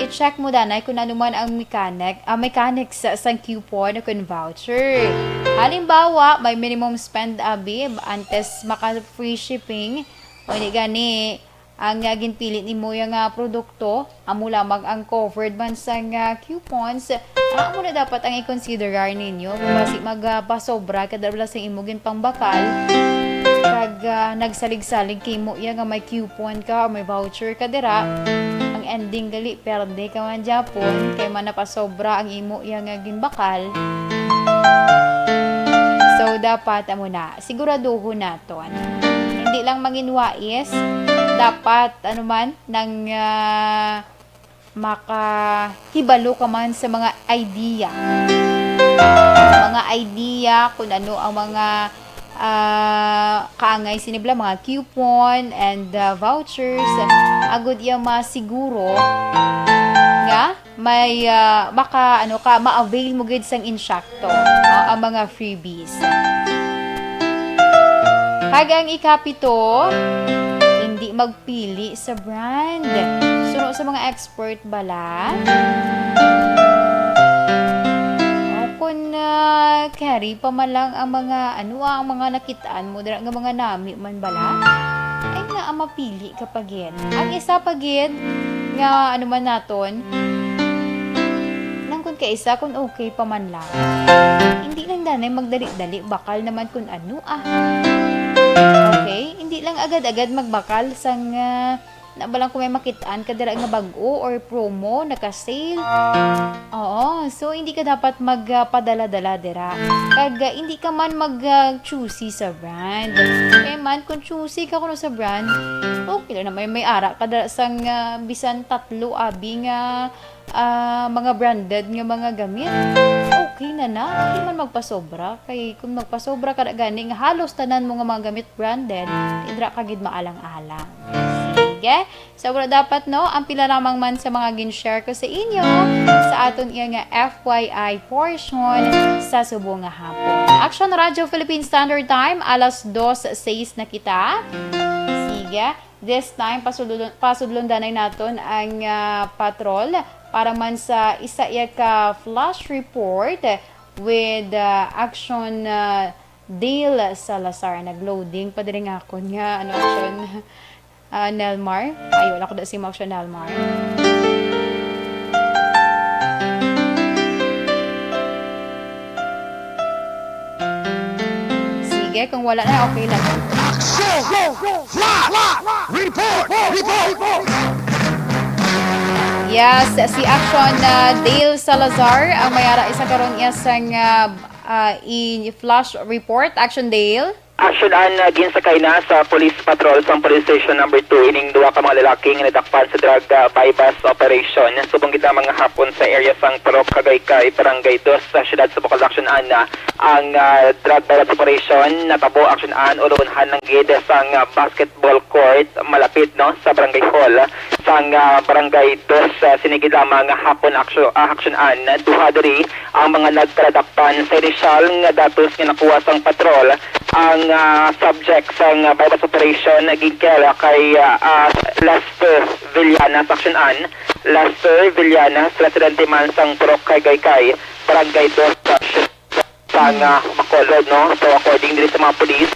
i-check mo danay kung ano man ang mechanic, ah, mechanics sa, sang coupon o kung voucher. Halimbawa, may minimum spend, abi, antes maka-free shipping, o di gani, ang, ah, ginpili nimo ya nga produkto, amo lamang ang covered man sang, ah, coupons. Ah, amo na dapat ang i-considerar ninyo. Kung basi mag, ah, pasobra ka dala sa imo ginpangbakal, kag, ah, nagsalig-salig kay mo iya nga may coupon ka or may voucher ka dira, ang ending gali, perde ka man gyapon, kay man napasobra ang imo iya nga ginbakal. So, dapat, amo na, siguraduhon naton. Hindi lang mangin wais, dapat, ano man, nang, ah, makahibalo ka man sa mga idea. Mga idea kung ano ang mga, ah, kaangay sini bala, mga coupon and, ah, vouchers. Agud iya masiguro nga may, ah, maka, ano ka, ma-avail mo gid sang insakto, no, ang mga freebies. Kag ang ikapito, hindi magpili sa brand. Suno sa mga expert bala. O kun, ah, carry pa man lang ang mga, ano, ah, ang mga nakit-an mo dira nga mga nami man bala, ay nga, ah, mapili ka pa gid. Ang isa pa gid nga, ano man naton, nang kun kaisa, kun okay pa man lang. Hindi lang danay magdali-dali, bakal naman kun ano, ah. Okay? Hindi lang agad-agad magbakal sang, ah, na ba lang kung may makit-an ka dira nga bag-o or promo, naka-sale. Oo, so hindi ka dapat magpadala-dala dira. Kag, ah, hindi ka man mag, ah, choosy sa brand. Kaya man, kung choosy ka kuno sa brand, okay lang na may, may ara ka dira sang, ah, bisan tatlo abi nga, ah, mga branded nga mga gamit. Okay na na, hindi man magpasobra. Kay kung magpasobra ka na gani nga halos tanan mo nga mga gamit branded, dira ka gid maalang-alang. Sige. So, wala dapat, no? Ang pila lamang man sa mga gin-share ko sa inyo sa aton iya nga F Y I portion sa subong nga hapon. Action Radio Philippine Standard Time, alas dos sais na kita. Sige. This time, pasudlon, pasudlon danay naton ang, ah, patrol para man sa isa iya ka flash report with, ah, Action, ah, Dale Salazar. Nag-loading pa diri nga akon nga, ano, Action. Ah, Nelmar? Ay, wala ko da si Maksyo Nelmar. Sige, kung wala na, okay lang. Action! Flash! Report! Report! Yes, si Action, ah, Dale Salazar ang may ara isa karon iya sang, ah, ah, i-flash report. Action, Dale. Action Ann, ah, ginsakay na sa police patrol sang Police Station Number Two ining duha ka mga lalaki nga nadakpan sa drug, ah, buy-bust operation subong gid lamang nga hapon sa area sang Purok Agaycay, Barangay Dos, sa siyudad sa Bacolod. Action Ann, ah, ang, ah, drug buy-bust operation natabo, Action Ann, ulunhan lang gid sang, ah, basketball court malapit, no, sa Barangay Hall sang, ah, Barangay Dos, ah, sini gid lamang nga hapon. Action, ah, Action Ann, duha diri ang mga nagkadakpan. Sa inisyal nga datos nga nakuha sang patrol, ang, ah, subject sang, ah, buy-bust operation ginkilala kay, ah, ah, Lester Villanas, Action Ann, Lester Villanas, residente man sang Purok Agaycay, Barangay Dos, sa, sang, ah, Bacolod, no? So, according diri sa mga pulis,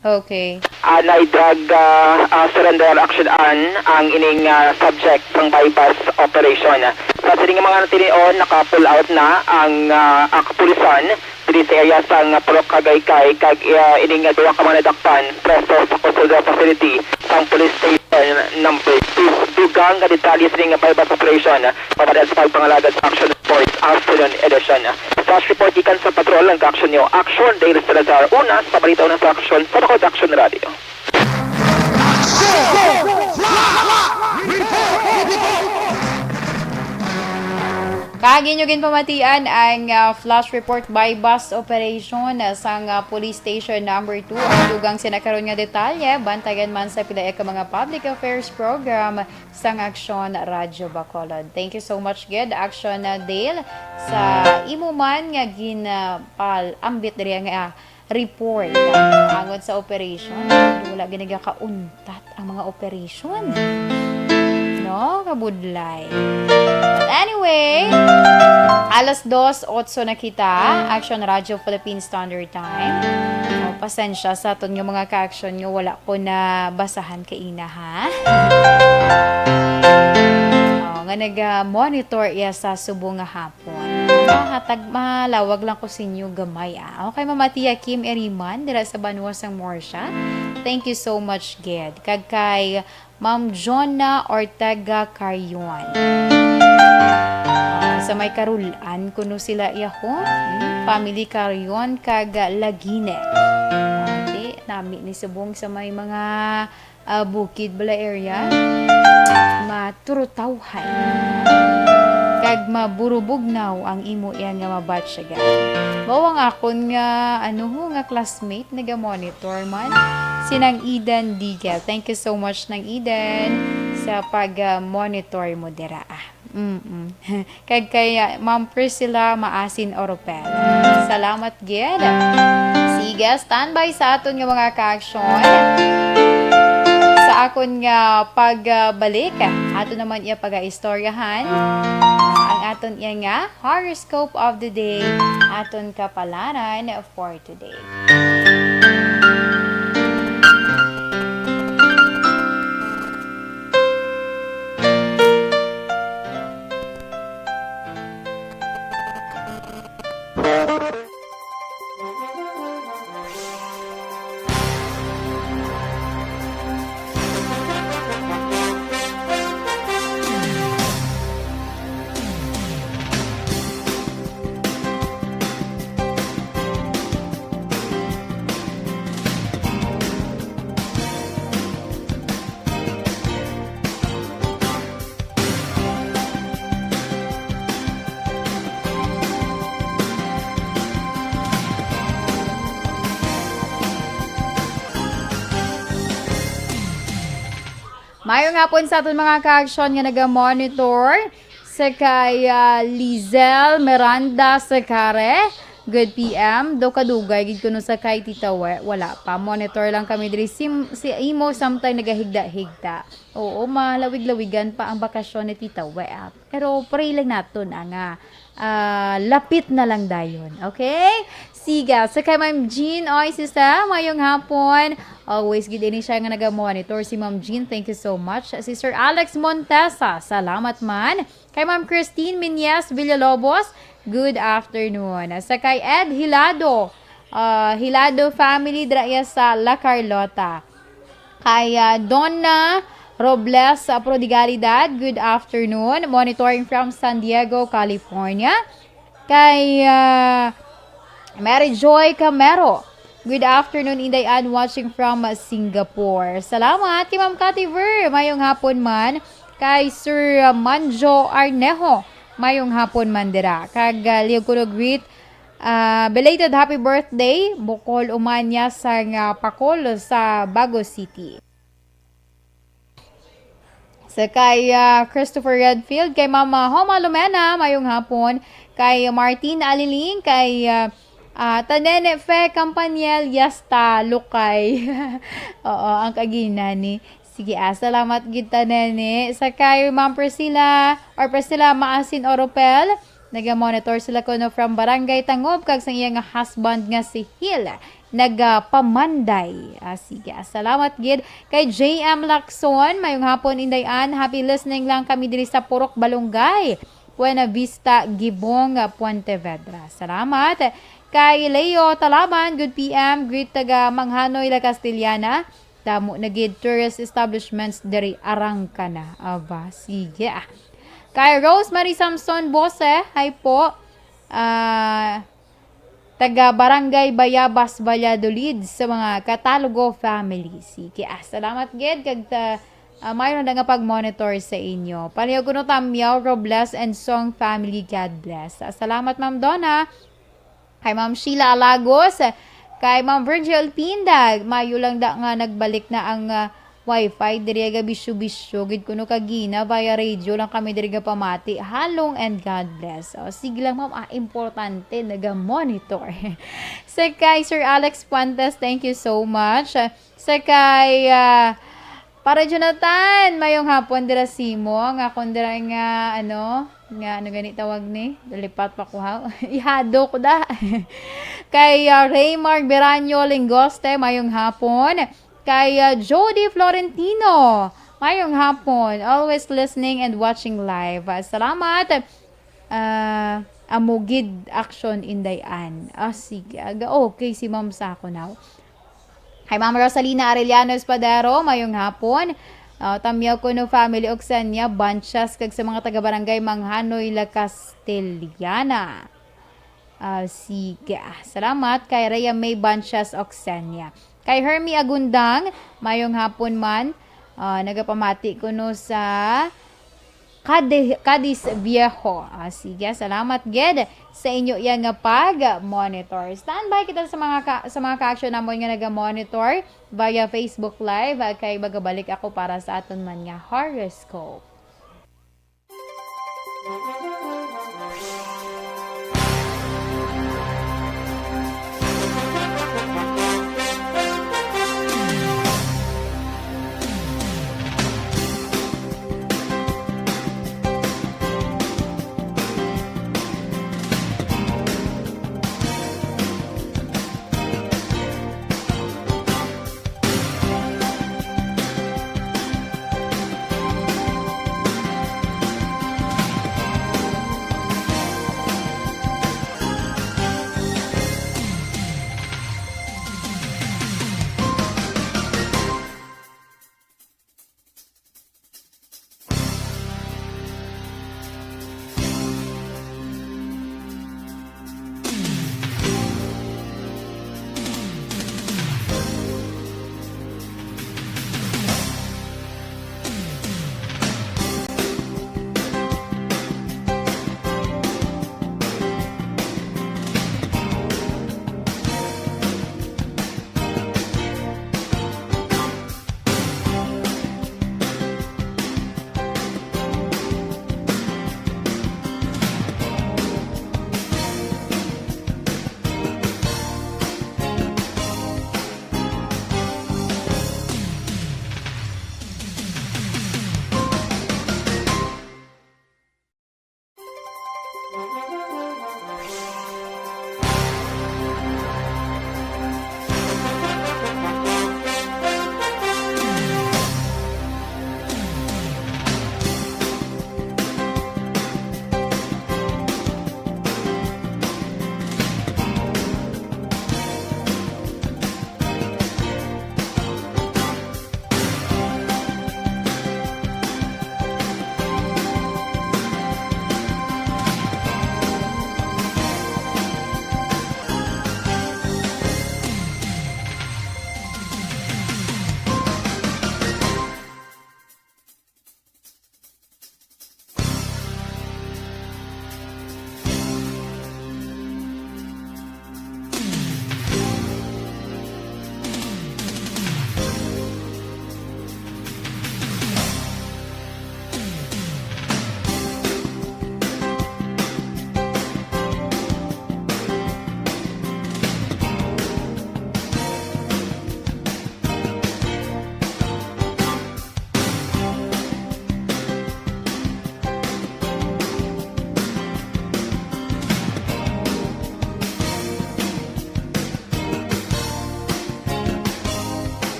Okay. Ah, na-drug, ah, ah, surrender, Action Ann, ang ining, ah, subject sang buy-bust operation. Sa sining mga natinion, naka-pull out na ang, ah, ah, kapulisan diri sa area sang Purok Agaycay, kag, ah, ining, ah, duha ka mga nadakpan preso sa custodial facility sang Police Station Number Two. Dugang nga detalye sining buy-bust operation, mabatian sa pagpangalagad sa Action Report Afternoon Edition. Flash report gikan sa patrol, ang kaaksyon niyo, Action Dale Salazar, una sa balita, una sa aksyon, sa Bacolod Action Radio. Kag inyo ginpamatian ang, ah, flash report buy-bust operation, ah, sang, ah, Police Station Number Two. Ang dugang sina karon nga detalye, bantayan man sa pila ka mga public affairs program sang Aksyon Radyo Bacolod. Thank you so much gid, Action, ah, Dale, sa imo man nga ginapal-ambit diri nga, ah, report, ah, angot sa operation. Wala gid nagakauntat ang mga operation. No? Kabudlay. But anyway, alas dos otso na kita, Action Radyo Philippine Standard Time. O, pasensya sa aton nga mga ka-action nga wala ko nabasahan kaina, ha? O, nga naga-monitor iya sa subong nga hapon. Mahatag, malawag lang ko sa inyo gamay, ah. Okay, Mama Tia Kim Eriman, dira sa banwa sang Morsha. Thank you so much, gid. Kag kay Ma'am Jonna Ortega Carion. Ah, sa may Karulan, kuno sila iya ho. Hmm, family Carion kag Lagine. Ah, di, nami ni subong sa may mga, ah, bukid bala area. Maturutawhay. Kag maburubugnaw ang imo iya nga mabatyagan. Mao ang akon nga, ano ho, nga classmate, naga-monitor man. Si Nang Eden Digel. Thank you so much, Nang Eden, sa pag, ah, monitor mo dira. Ah, mm-mm. Kag kay, ah, Ma'am Priscilla Maasin Oropel. Salamat gid. Sige, standby sa aton nga mga ka-aksyon. Sa akon nga pagbalik, ato naman iya pagaistoryahan ang aton iya nga horoscope of the day, aton kapalaran for today. Mayong hapon sa aton mga ka-aksyon nga naga-monitor. Sa kay, ah, Lizelle Miranda Secare, good P M. Daw kadugay gid kuno sa kay Tita We, wala pa. Monitor lang kami diri sim-, si imo, samtang nagahigda-higda. Oo, malawig-lawigan pa ang bakasyon ni Tita We, ah. Pero pray lang naton, ah, nga, ah, lapit na lang dayon. Okay? Siga, sa kay Ma'am Jean, oy, sista, mayong hapon. Always gid ini siya nga naga-monitor si Ma'am Jean. Thank you so much. Si Sir Alex Montesa, salamat man. Kay Ma'am Christine Minyes Villalobos, good afternoon. Sa kay Ed Hilado, ah, Hilado family dira iya sa La Carlota. Kay, ah, Donna Robles, ah, Prodigalidad, good afternoon. Monitoring from San Diego, California. Kay, ah, Mary Joy Camero, good afternoon, Inday Ann, watching from Singapore. Salamat kay Ma'am Cathy Ver, mayong hapon man. Kay Sir, ah, Manjo Arnejo, mayong hapon man dira. Kag, ah, liog ko no greet, ah, belated happy birthday, Bukol Umanya sang, ah, Pakol sa Bago City. Sa kay, ah, Christopher Redfield, kay Mama Homa Lumena, mayong hapon. Kay Martin Aliling, kay, ah, ah, Tanene Fe Campaniel, Yasta Lukay. Oo, ang kagina ni. Sige, ah, salamat gid, Tanene. Sa kay Ma'am Priscilla, or Priscilla Maasin Oropel, naga-monitor sila kuno from Barangay Tangob, kag sang iya nga husband nga si Hil, nagapamanday. Ah, sige, ah, salamat gid. Kay J M Lacson, mayong hapon, Inday Ann. Happy listening lang kami diri sa Purok Balungay, Buena Vista, Gibong, ah, Pontevedra. Salamat. Kay Leo Talaban, good P M. Greet taga Manghanoy, La Castellana. Damo na gid tourist establishments diri, arang ka na. Aba, sige, ah. Kay Rosemary Samson Bose, hi po. Ah, taga Barangay Bayabas, Valladolid, sa mga Catalogo family. Sige, ah, salamat gid kag ta, ah, mayroon na nga pag-monitor sa inyo. Palihog kuno Tamyaw, Robles, and Song family, God bless. Ah, salamat, Ma'am Donna. Kay Ma'am Sheila Alagos, kay Ma'am Virgil Pindag, mayo lang da nga nagbalik na ang, ah, wifi diri, aga bisyo-bisyo gid kuno kagina, via radio lang kami diri gapamati. Halong and God bless. O, sige lang, ma'am, ah, importante, naga-monitor. Sa kay Sir Alex Fuentes, thank you so much. Sa kay, ah, Pare Jonathan, mayong hapon dira simo, nga akon dira nga, ano, nga, ano gani tawag ni? Lipat pa ko, ha? Ihado ko da. Kay, ah, Raymar Beraño Lingoste, mayong hapon. Kay, ah, Jody Florentino, mayong hapon. Always listening and watching live. Ah, salamat. Ah, amo gid action, Inday Ann. Ah, sige. Aga, okay si Ma'am sa ako now. Kay Ma'am Rosalina Arellano Espadero, mayong hapon. Ah, Tamyaw kuno family, Oksenia Banchas, kag sa mga taga-barangay Manghanoy, La Castellana. Ah, sige. Ah, salamat kay Rhea May Banchas, Oksenia. Kay Hermie Agundang, mayong hapon man. Ah, nagapamati kuno sa Cadi-, Cadiz Viejo. Ah, sige, salamat gid sa inyo iya nga pag-monitor. Standby kita sa mga ka-, sa mga ka-action namon nga naga-monitor via Facebook Live, ah, kay magabalik ako para sa aton man nga horoscope.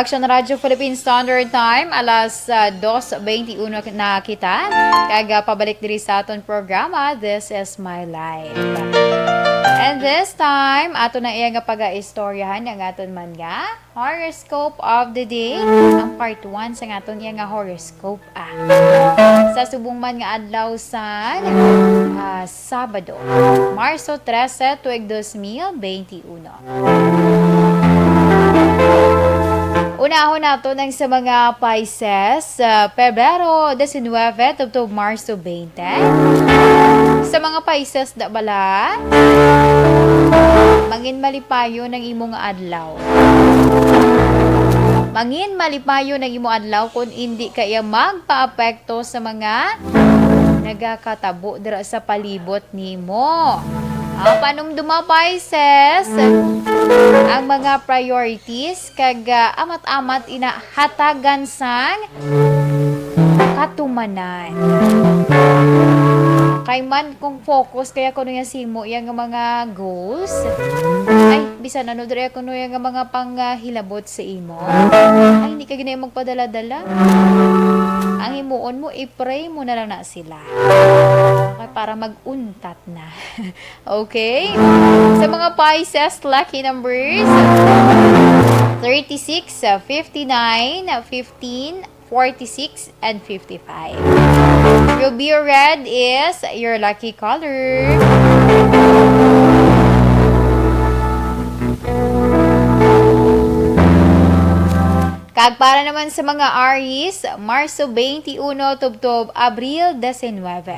Action Radio Philippine Standard Time, alas, ah, dos twenty-uno na kita. Kag, ah, pabalik diri sa aton programa, This Is My Life. And this time, ato na iya nga pag-aistoryahan ang aton man nga horoscope of the day. Ang part one sa aton iya nga horoscope, ah, sa subong man nga adlaw sa, ah, Sabado, Marso trese, tuig dos mil benti uno. Unahon nato ang sa mga Pisces, sa Pebrero diecinuebe tubtob Marso twenty. Sa mga Pisces da bala, mangin malipayon ang imo nga adlaw. Mangin malipayon ang imo adlaw kung indi ka iya magpaapekto sa mga nagakatabo dira sa palibot nimo. Ah, panumduma, Pisces, ang mga priorities kag, ah, amat-amat ina hatagan sang katumanan. Kay man kung focus kaya kuno yan sa imo, yang mga goals, ay, bisan ano diri kuno yang mga panghilabot sa imo, ay, hindi ka gani magpadala-dala. Ang himuon mo, i-pray mo na lang na sila. Okay, para mag-untat na. Okay? Sa mga Pisces, lucky numbers, thirty-six, fifty-nine, fifteen, forty-six, and fifty-five. Your Be Red is your lucky color. Kag para naman sa mga Aries, Marso twenty-uno tubtob Abril diecinuebe.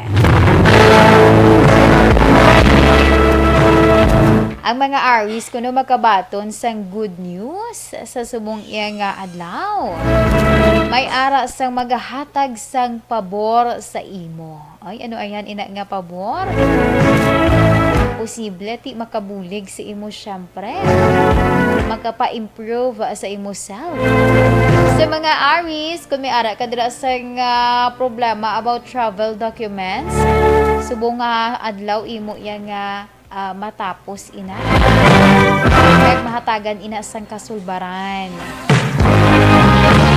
Ang mga Aries kuno makabaton sang good news sa subong iya nga adlaw. May ara sang magahatag sang pabor sa imo. Ay, ano ayan ina nga pabor? Posible ti makabulig sa imo, syempre. Makapa-improve sa imo self. Sa mga Aries, kung may ara ka dira sa nga problema about travel documents, subong nga adlaw imo iya nga, ah, matapos ina. Kag mahatagan ina sang kasulbaran.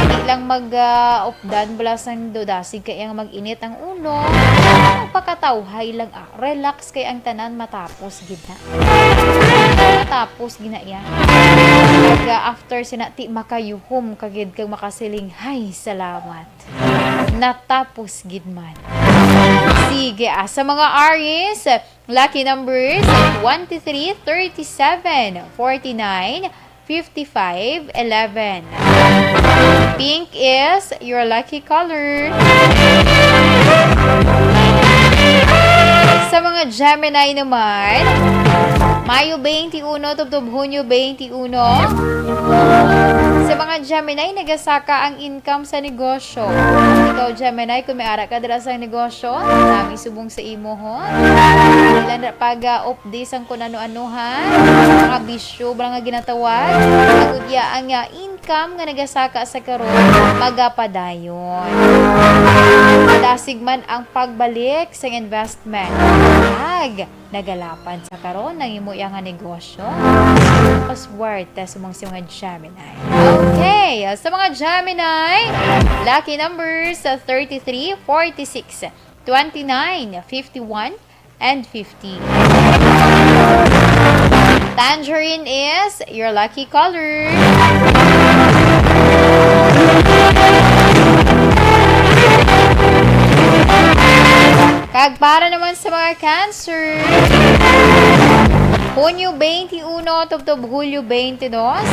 Hindi lang mag, ah, updan bala sang dodasig kay ang mag-init ang ulo. Magpakatawhay lang, ah. Relax kay ang tanan matapos gid na. Matapos gid na iya. Kag, ah, after sina ti makayuhom ka gid kag makasiling, "Hay, salamat. Natapos gid man." Sige, ah, sa mga Aries, lucky numbers, twenty-three, thirty-seven, forty-nine, fifty-five, eleven. Pink is your lucky color. Sa mga Gemini naman, Mayo twenty-uno tubtob Hunyo twenty-uno. Sa mga Gemini, nagasaka ang income sa negosyo. Ikaw, Gemini, kung may ara ka dira sa negosyo, nami subong sa imo, ho. Ilan ra pag, ah, di sang kun ano-ano, ha? Mga bisyo ba nga ginatawag? Agud iya ang, ah, income nga nagasaka sa karon, magapadayon. Madasig man ang pagbalik sang investment. Ag, nagalapan sa karon ang imo iya nga negosyo. Paswerte sa mga, sa mga Gemini. Okay, sa mga Gemini, lucky numbers, ah, thirty-three, forty-six, twenty-nine, fifty-one, and fifty. Tangerine is your lucky color. Kag para naman sa mga Cancer, Hunyo twenty-uno tubtob Hulyo twenty-dos.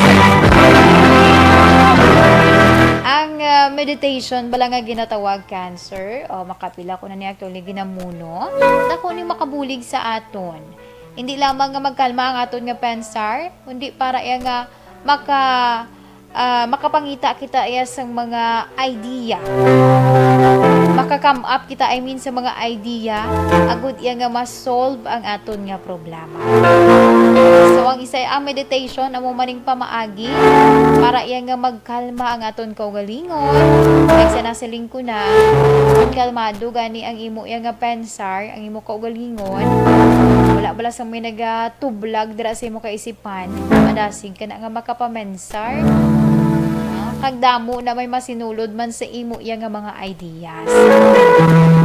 Ang, ah, meditation bala nga ginatawag, Cancer, o, makapila ko na ni actually ginamuno. Dako ni makabulig sa aton. Hindi lamang nga magkalma ang aton nga pensar, kundi para iya nga maka-, ah, makapangita kita iya sang mga idea. ka-come up kita, I mean, sa mga idea, agud iya nga ma-solve ang aton nga problema. So, ang isa, ang meditation amo maning pamaagi para iya nga magkalma ang aton kaugalingon. Kay sa nasiling ko na, kung kalmado gani ang imo iya nga pensar, ang imo kaugalingon, wala bala sa may nagatublag dira sa imo kaisipan, madasig ka na nga makapamensar. Ah, kag damo na may masinulod man sa imo iya nga mga ideas.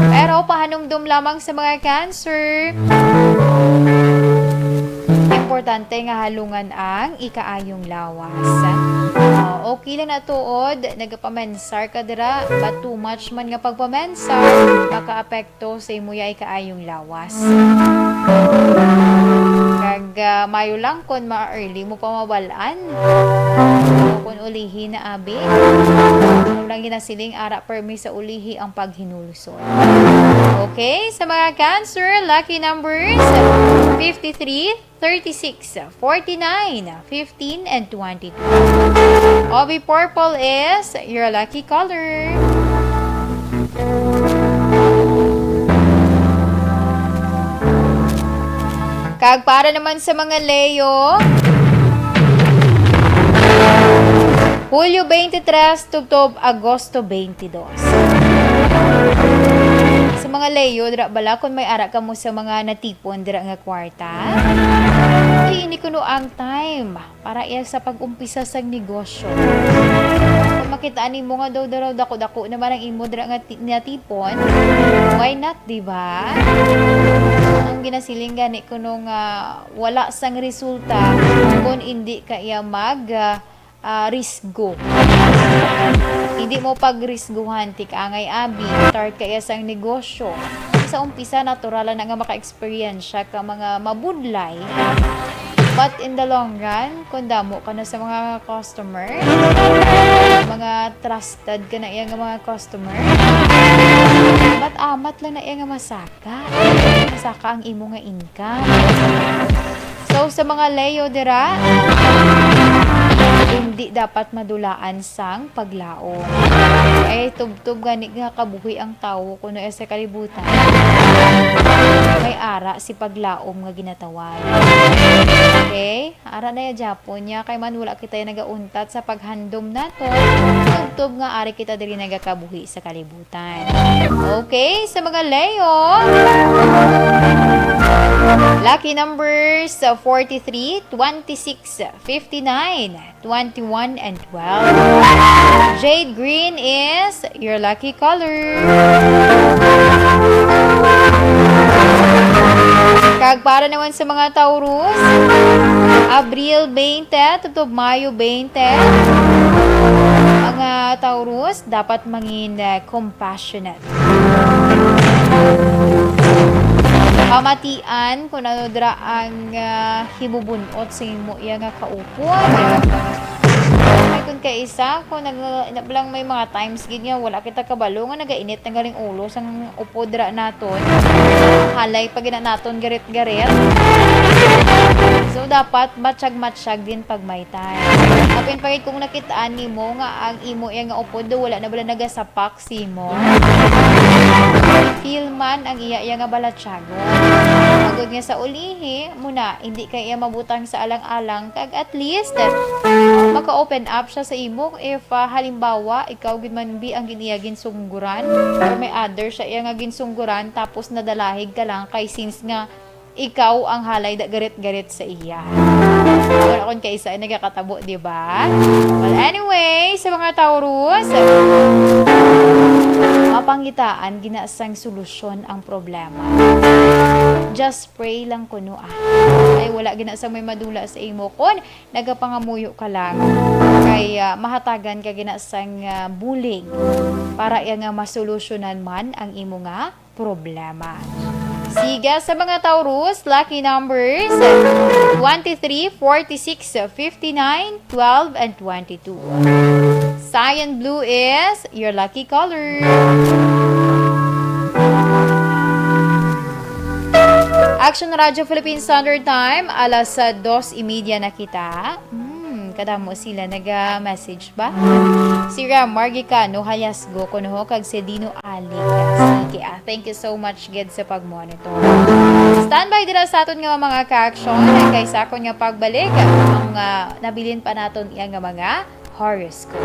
Pero pahanumdom lamang sa mga Cancer, importante nga halungan ang ikaayong lawas. Ah, okay lang na tuod, nagapamensar ka dira, but too much man nga pagpamensar, makaapekto to sa imo ya ikaayong lawas. Kag, ah, mayo lang kon ma-early mo pa mabal-an. O kon ulihi na, abi. Ano lang ginasiling, ara permi sa ulihi ang paghinulsol. Okay, sa mga Cancer, lucky numbers, fifty-three, thirty-six, forty-nine, fifteen, and twenty-two. Obi Purple is your lucky color. Kag para naman sa mga Leo, Hulyo twenty-three tubtob Agosto twenty-two. Sa mga Leo, dira bala, kung may ara kamo sa mga natipon dira nga kwarta, kay ini kuno ang time para iya sa pag-umpisa sang negosyo. Kung makita nimo nga daw, daw dako-dako naman ang imo dira nga ti-, natipon, why not, di ba? Ang ginasiling gani kuno nga wala sang resulta kung hindi ka iya mag, ah, ah, risgo. Hindi mo pagrisguhan, tik-angay abi, start ka iya sang negosyo. Sa umpisa, natural na nga maka-experience siya ka mga mabudlay. But in the long run, kung damo ka na sa mga customer, mga trusted ka na iya nga mga customer, amat-amat lang na iya nga masaka. Masaka ang imo nga income. So, sa mga Leo dira, hindi dapat madulaan sang paglaom. Ay, tubtob gani nga kabuhi ang tawo kuno sa kalibutan. May ara si paglaom nga ginatawag. Okay? Ara na ya gyapon niya, kay man wala kita nagauntat sa paghandom naton, tubtob nga ari kita diri nagakabuhi sa kalibutan. Okay, sa mga Leo, lucky numbers, uh, forty-three, twenty-six, fifty-nine, twenty-one, and twelve. Jade green is your lucky color. Kag para naman sa mga Taurus, Abril twenty tubtob Mayo twenty, mga Taurus, dapat mangin, uh, compassionate. Pamatian kung ano dira ang, ah, hibubun-ot sa imo iya nga kaupod. Ay, kung kaisa, kung nag-, na-, lang may mga times gid nga wala kita kabalo nga nagainit na galing ulo sang upod dira naton. Halay pa gina naton garit-garit. So, dapat matsyag-matsyag din pag may time. Apin pa gid kung nakitaan nimo nga ang imo iya nga upod wala na bala nagasapak sa imo, feel man ang iya, iya nga balatyagon. Agod nga sa ulihi, muna, hindi kay iya mabutang sa alang-alang, kag at least, maka-open up siya sa imo if, ah, halimbawa, ikaw gid man bi ang gin-, iya ginsungguran, or may other siya iya nga ginsungguran, tapos nadalahig ka lang kay since nga ikaw ang halay da garit-garit sa iya. Wala kon kaisa ay nagakatabo, di ba? Well, anyway, sa mga Taurus, mapangitaan gina sang solusyon ang problema. Just pray lang kuno, ah. Ay, wala gina sang may madula sa imo. Kon nagapangamuyo ka lang, kay, ah, mahatagan ka gina sang, ah, bulig para iya nga masolusyonan man ang imo nga problema. Siga sa mga Taurus, lucky numbers, twenty-three, forty-six, fifty-nine, twelve, and twenty-two. Cyan blue is your lucky color. Action Radio Philippine Standard Time, alas, ah, dos y media na kita. Hmm, Kadamo sila naga-message ba? Si Ram Margica, no, Halyasgo, kuno ho, kag si Dino Alic. Sige, ah, thank you so much gid sa pag-monitor. Standby dira sa aton nga mga ka-aksyon, kay sa akon nga pagbalik, ang, ah, nabilin pa naton iya nga mga horoscope.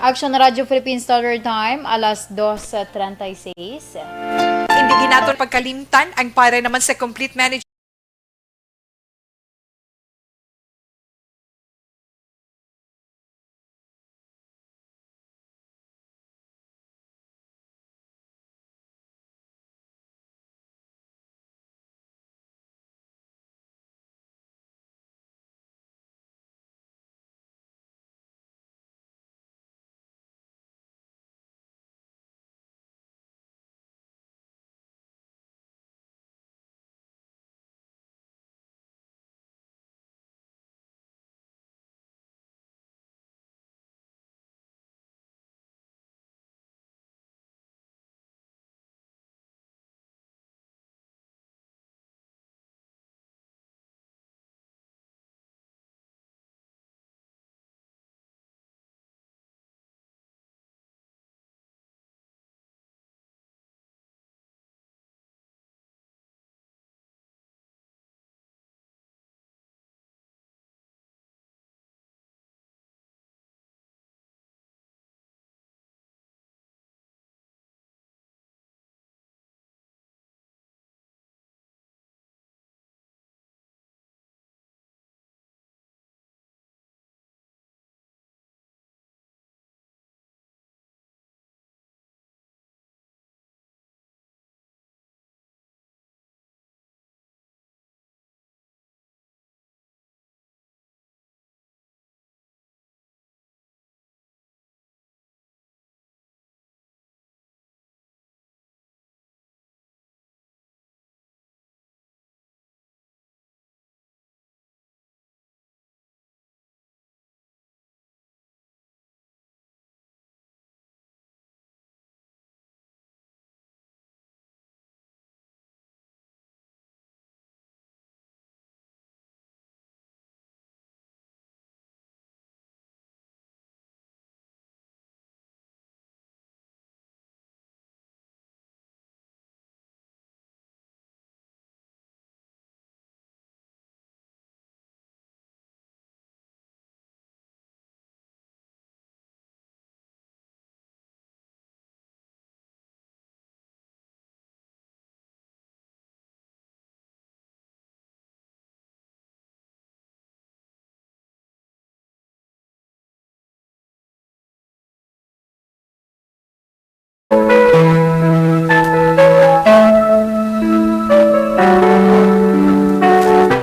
Action Radio Philippine Standard Time, alas dos treinta y seis. Hindi gid naton pagkalimtan ang para naman sa complete management.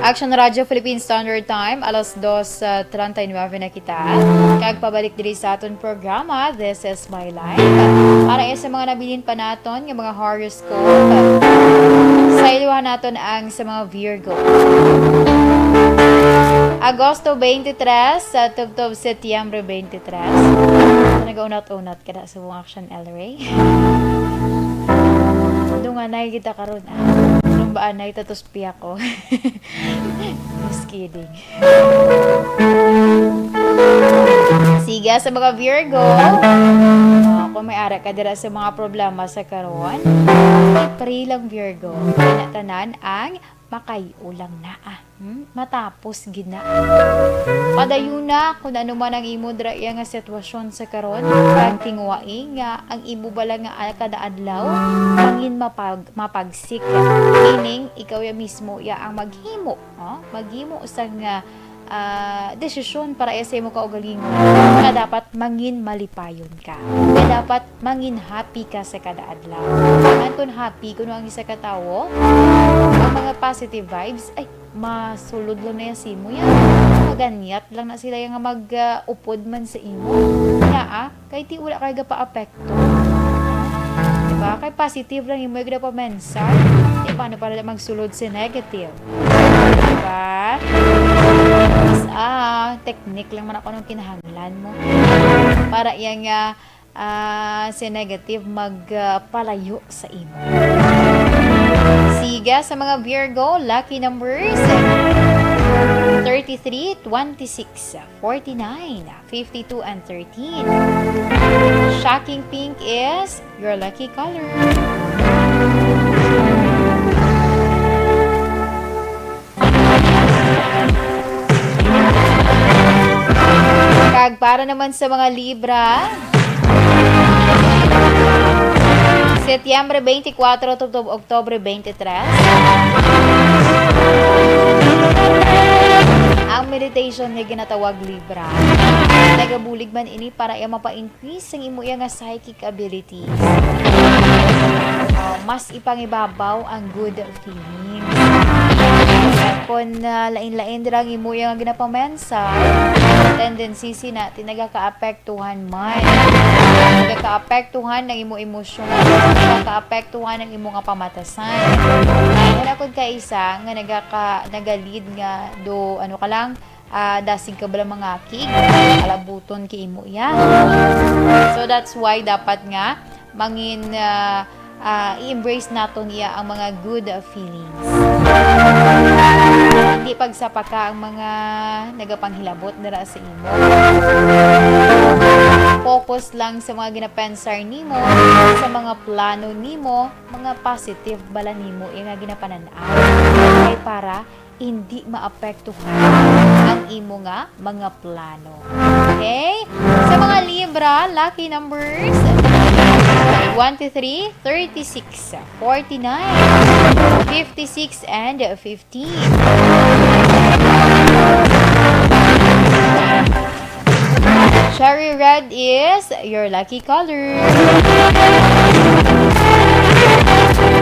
Action Radio Philippine Standard Time, alas dos treinta y nueve na kita. Kag pabalik diri sa aton programa, This is My Life. Para sa mga nabilin pa naton nga mga horoscope, sayluhan naton ang sa mga Virgo. Agosto twenty-three, sa tubtob Setyembre twenty-three. Nagaunat-unat ka na sa mga Action El Rey. Dunganay kita karon, ah. Nung ba anay tatos piya ko? Just kidding. Siga sa mga Virgo, ah, kung may ara ka dira sa mga problema sa karon, i-pray lang, Virgo. Kaya tanan ang makayo lang na, ah. Hmm? Matapos gid na. Padayuna kung ano man ang imo dira iya nga sitwasyon sa karon, kag tinguhai nga ang imo bala nga, ah, kada adlaw mangin mapag-, mapagsik. Meaning, ikaw ya mismo ya ang maghimo, oh? Maghimo sang, ah, ah, desisyon para iya sa imo kaugalingon nga dapat mangin malipayon ka. Nga dapat mangin happy ka sa kada adlaw. Anton happy kuno ang isa ka tawo, ang mga positive vibes, ay, masulod lang na yan sa imo yan. Maganyat lang na sila yung mag, ah, upod man sa imo. Nga, ah, kay ti wala kay gapa-apekto. Diba? Kay positive lang imo yung ginapamensar. Di paano para magsulod sa negative? Diba? Is, ah, technique lang man ako nung kinahanglan mo. Para yang, ah, ah, si negative mag, ah, palayo sa imo. Siga sa mga Virgo, lucky numbers, thirty-three, twenty-six, forty-nine, fifty-two, and thirteen. Shocking pink is your lucky color. Kag para naman sa mga Libra, Setyembre twenty-four tubtob Oktubre twenty-three. Ang meditation nga ginatawag Libra, nagabulig man ini para iya mapa-increase ang imo iya nga psychic abilities. Ah, mas ipangibabaw ang good feelings. Kung, ah, lain-lain dira ang imo iya nga ginapamensar, tendency sina ti nagakaapektuhan man. Nagakaapektuhan ang imo emosyon. Nagakaapektuhan ang imo nga pamatasan. Wala kung kaisa nga nagaka-, nagalid nga do, ano ka lang, ah, dasig ka bala mangakig, alabuton kay imo iya. So, that's why dapat nga mangin, ah, ah, i-embrace naton iya ang mga good feelings. Hindi pagsapaka ang mga nagapanghilabot dira sa imo. Focus lang sa mga ginapensar nimo, sa mga plano nimo, mga positive bala nimo iya nga ginapanan-aw. Kay para hindi maapektuhan ang imo nga mga plano. Okay? Sa mga Libra, lucky numbers, twenty-three, thirty-six, forty-nine, fifty-six, and fifteen. Cherry red is your lucky color.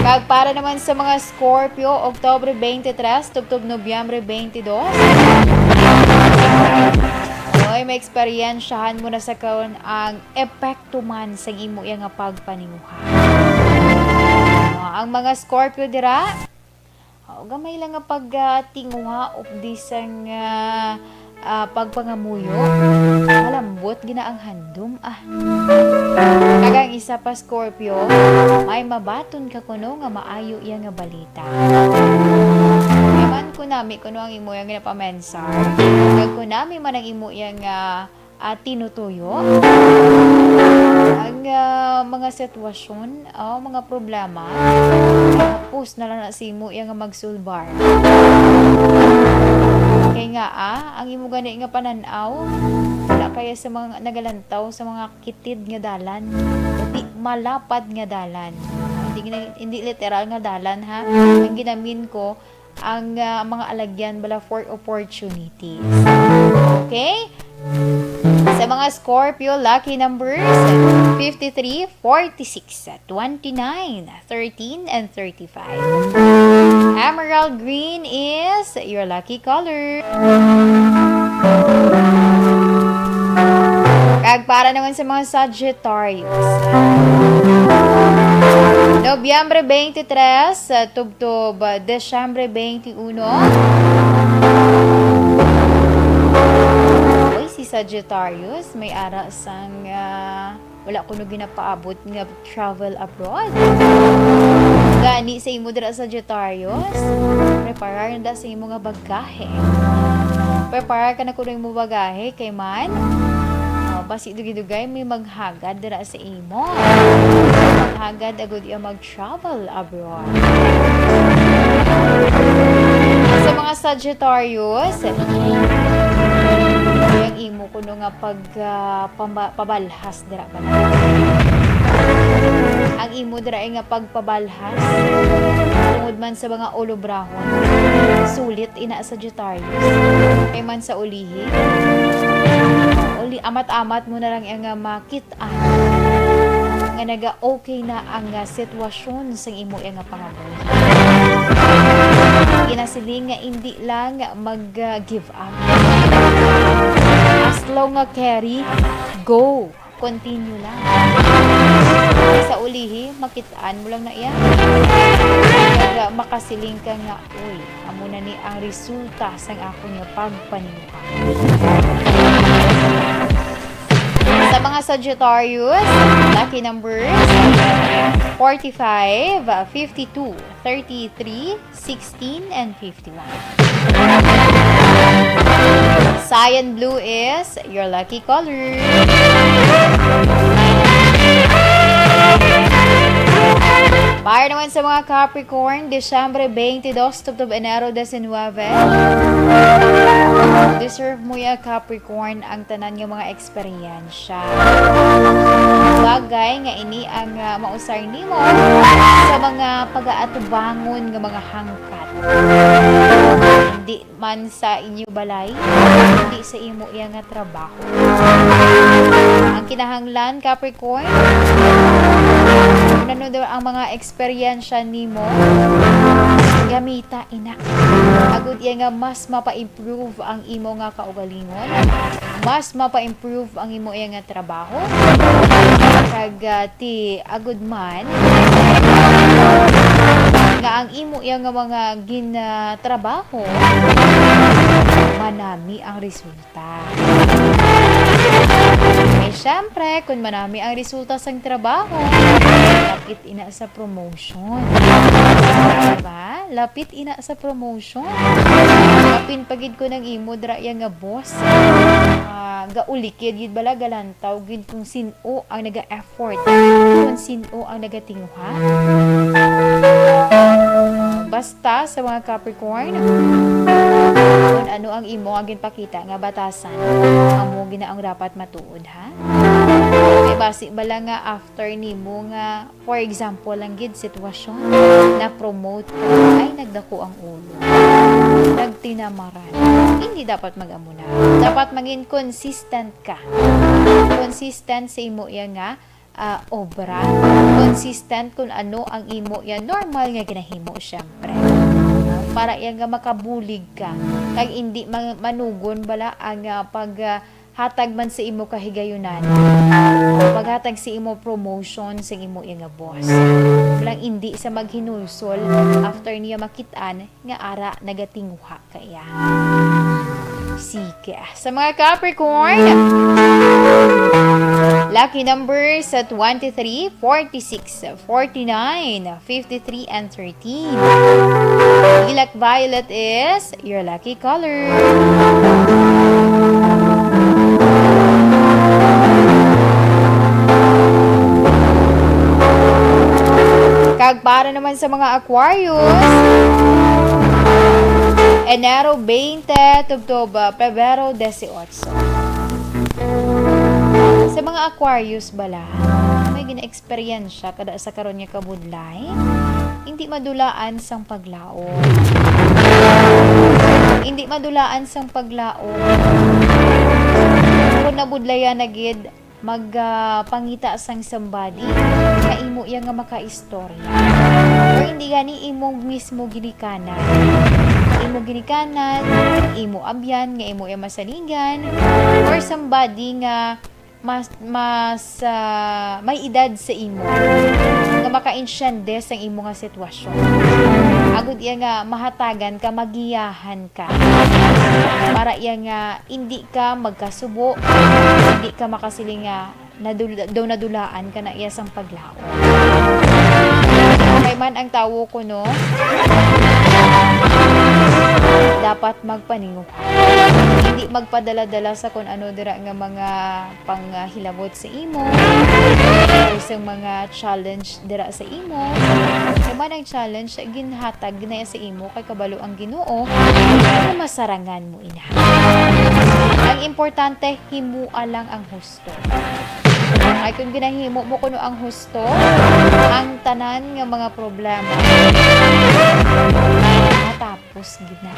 Kag para naman sa mga Scorpio, Oktubre twenty-three tubtob Nobyembre twenty-two. Oy, may eksperyensyahan mo na sa karon ang epekto man sang imo iya nga pagpaninguha. Ah, ang mga Scorpio dira, oh, gamay lang nga pag, ah, tinguha updi sang, ah, ah, pagpangamuyo. Malambot gina ang handom, ah. Kag ang isa pa, Scorpio, may mabaton ka kuno nga maayo iya nga balita. Di man ko nami kuno ang imo yang ginapamensar. Kag ko nami man ang imo yang, ah, ah, tinutuyo. Ang, ah, mga sitwasyon, oh, mga problema, ah, post na lang na sa imo iya nga magsulbar. Kay nga, ah, ang imo gani nga panan-aw, wala kaya sa mga nagalantaw sa mga kitid nga dalan, di malapad nga dalan. Hindi gina-, hindi literal nga dalan, ha. Ang ginamin ko, ang, ah, mga alagyan bala for opportunities. Okay? Sa mga Scorpio, lucky numbers, fifty-three, forty-six, twenty-nine, thirteen, and thirty-five. Emerald green is your lucky color. Kag para naman sa mga Sagittarius, Nobyembre twenty-three, sa tubtob, ah, Disyembre twenty-uno. Uy, si Sagittarius, may ara sang, ah, wala kuno ginapaabot nga travel abroad. Gani sa imo dira, Sagittarius, preparar na sa imo nga bagahe. Preparar ka na kuno imo bagahe, kay man, ah, basi dugay-dugay may maghagad dira sa imo. Maghagad agud iya mag travel abroad. Sa mga Sagittarius, ang imo kuno nga pag, ah, pamba-, pabalhas dira ba na? Ang imo dira ay nga pagpabalhas tungod man sa mga ulobrahon. Sulit ina, Sagittarius. Kay man sa ulihi, uli, amat-amat mo na lang iya nga makit-an nga naga-okay na ang, ah, sitwasyon sang imo iya nga pangabuhi. Ginasiling nga indi lang mag, ah, give up. As long nga carry, go. Continue lang. Sa ulihi, makit-an mo lang na iya. Kag, ah, makasiling ka nga, "Uy, amo na ni ang resulta sang akon nga pagpaninguha." Sa mga Sagittarius, lucky numbers, forty-five, fifty-two, thirty-three, sixteen, and fifty-one. Cyan blue is your lucky color. Para naman sa mga Capricorn, Disyembre twenty-two tubtob Enero diecinueve. Deserve mo ya, Capricorn, ang tanan nga mga eksperyensya. Bagay nga ini ang, ah, mausar nimo sa mga pagaatubangon nga mga hangkat. Hindi man sa inyo balay, hindi sa imo iya nga trabaho. Ang kinahanglan, Capricorn, kung ano daw ang mga eksperyensya nimo, gamita ina. Agud iya nga mas mapa-improve ang imo nga kaugalingon, mas mapa-improve ang imo iya nga trabaho, kag, ah, ti agud man nga ang imo iya nga mga ginatrabaho manami ang resulta. Kay syempre, kung manami ang resulta sang trabaho, lapit ina sa promotion. Diba? Lapit ina sa promotion. Apin pa gid ko nang imo dira iya nga boss. Ah, gaulikid gid bala, galantaw gid kung sin-o ang naga-effort, kung sin-o ang nagatinguha. Basta sa mga Capricorn, kung ano ang imo nga ginpakita nga batasan, amo gid na ang dapat matuod, ha? Kay basi bala nga after nimo nga, for example lang gid, sitwasyon, na-promote ka, ay nagdako ang ulo, nagtinamaran. Hindi dapat mag-amo na. Dapat maging consistent ka. Consistent sa imo iya nga, ah, obra. Consistent kung ano ang imo iya normal nga ginahimo, syempre. Para iya nga makabulig ka. Kag hindi ma-, manugon bala ang, ah, pag, ah, hatag man sa imo kahigayunan, paghatag sa imo promotion sa imo iya nga boss. Walang indi sa maghinulsol after niya makit-an nga ara nagatinguha ka iya. Sige. Sa mga Capricorn, lucky numbers sa twenty-three, forty-six, forty-nine, fifty-three, and thirteen. Lilac violet is your lucky color. Kag para naman sa mga Aquarius, Enero twenty tubtob, ah, Pebrero dieciocho. Sa mga Aquarius bala, may gina-eksperyensya kada sa karon nga kabudlay, hindi madulaan sang paglaom. Hindi madulaan sang paglaom. Kung nabudlayan na gid, mag, ah, pangita sang somebody nga imo iya nga makaistorya. Or hindi gani imo mismo ginikanan. Imo ginikanan, imo abyan nga imo iya masaligan, or somebody nga mas, mas, ah, may edad sa imo nga makaintiende sang imo nga sitwasyon. Agud iya nga mahatagan ka, magiyahan ka. Para iya nga indi ka magkasubo, indi ka makasiling nga nadul-, daw nadulaan ka na iya sang paglaom. Kay man ang tawo kuno, dapat magpaninguha. Hindi magpadala-dala sa kun ano dira nga mga panghilabot sa imo, or sa mga challenge dira sa imo. Kay man ang challenge, ginhatag na sa imo kay kabalo ang Ginoo nga masarangan mo ina. Ang importante, himoa lang ang husto. Ay, kung ginahimo mo kuno ang husto, ang tanan nga mga problema matapos gid na.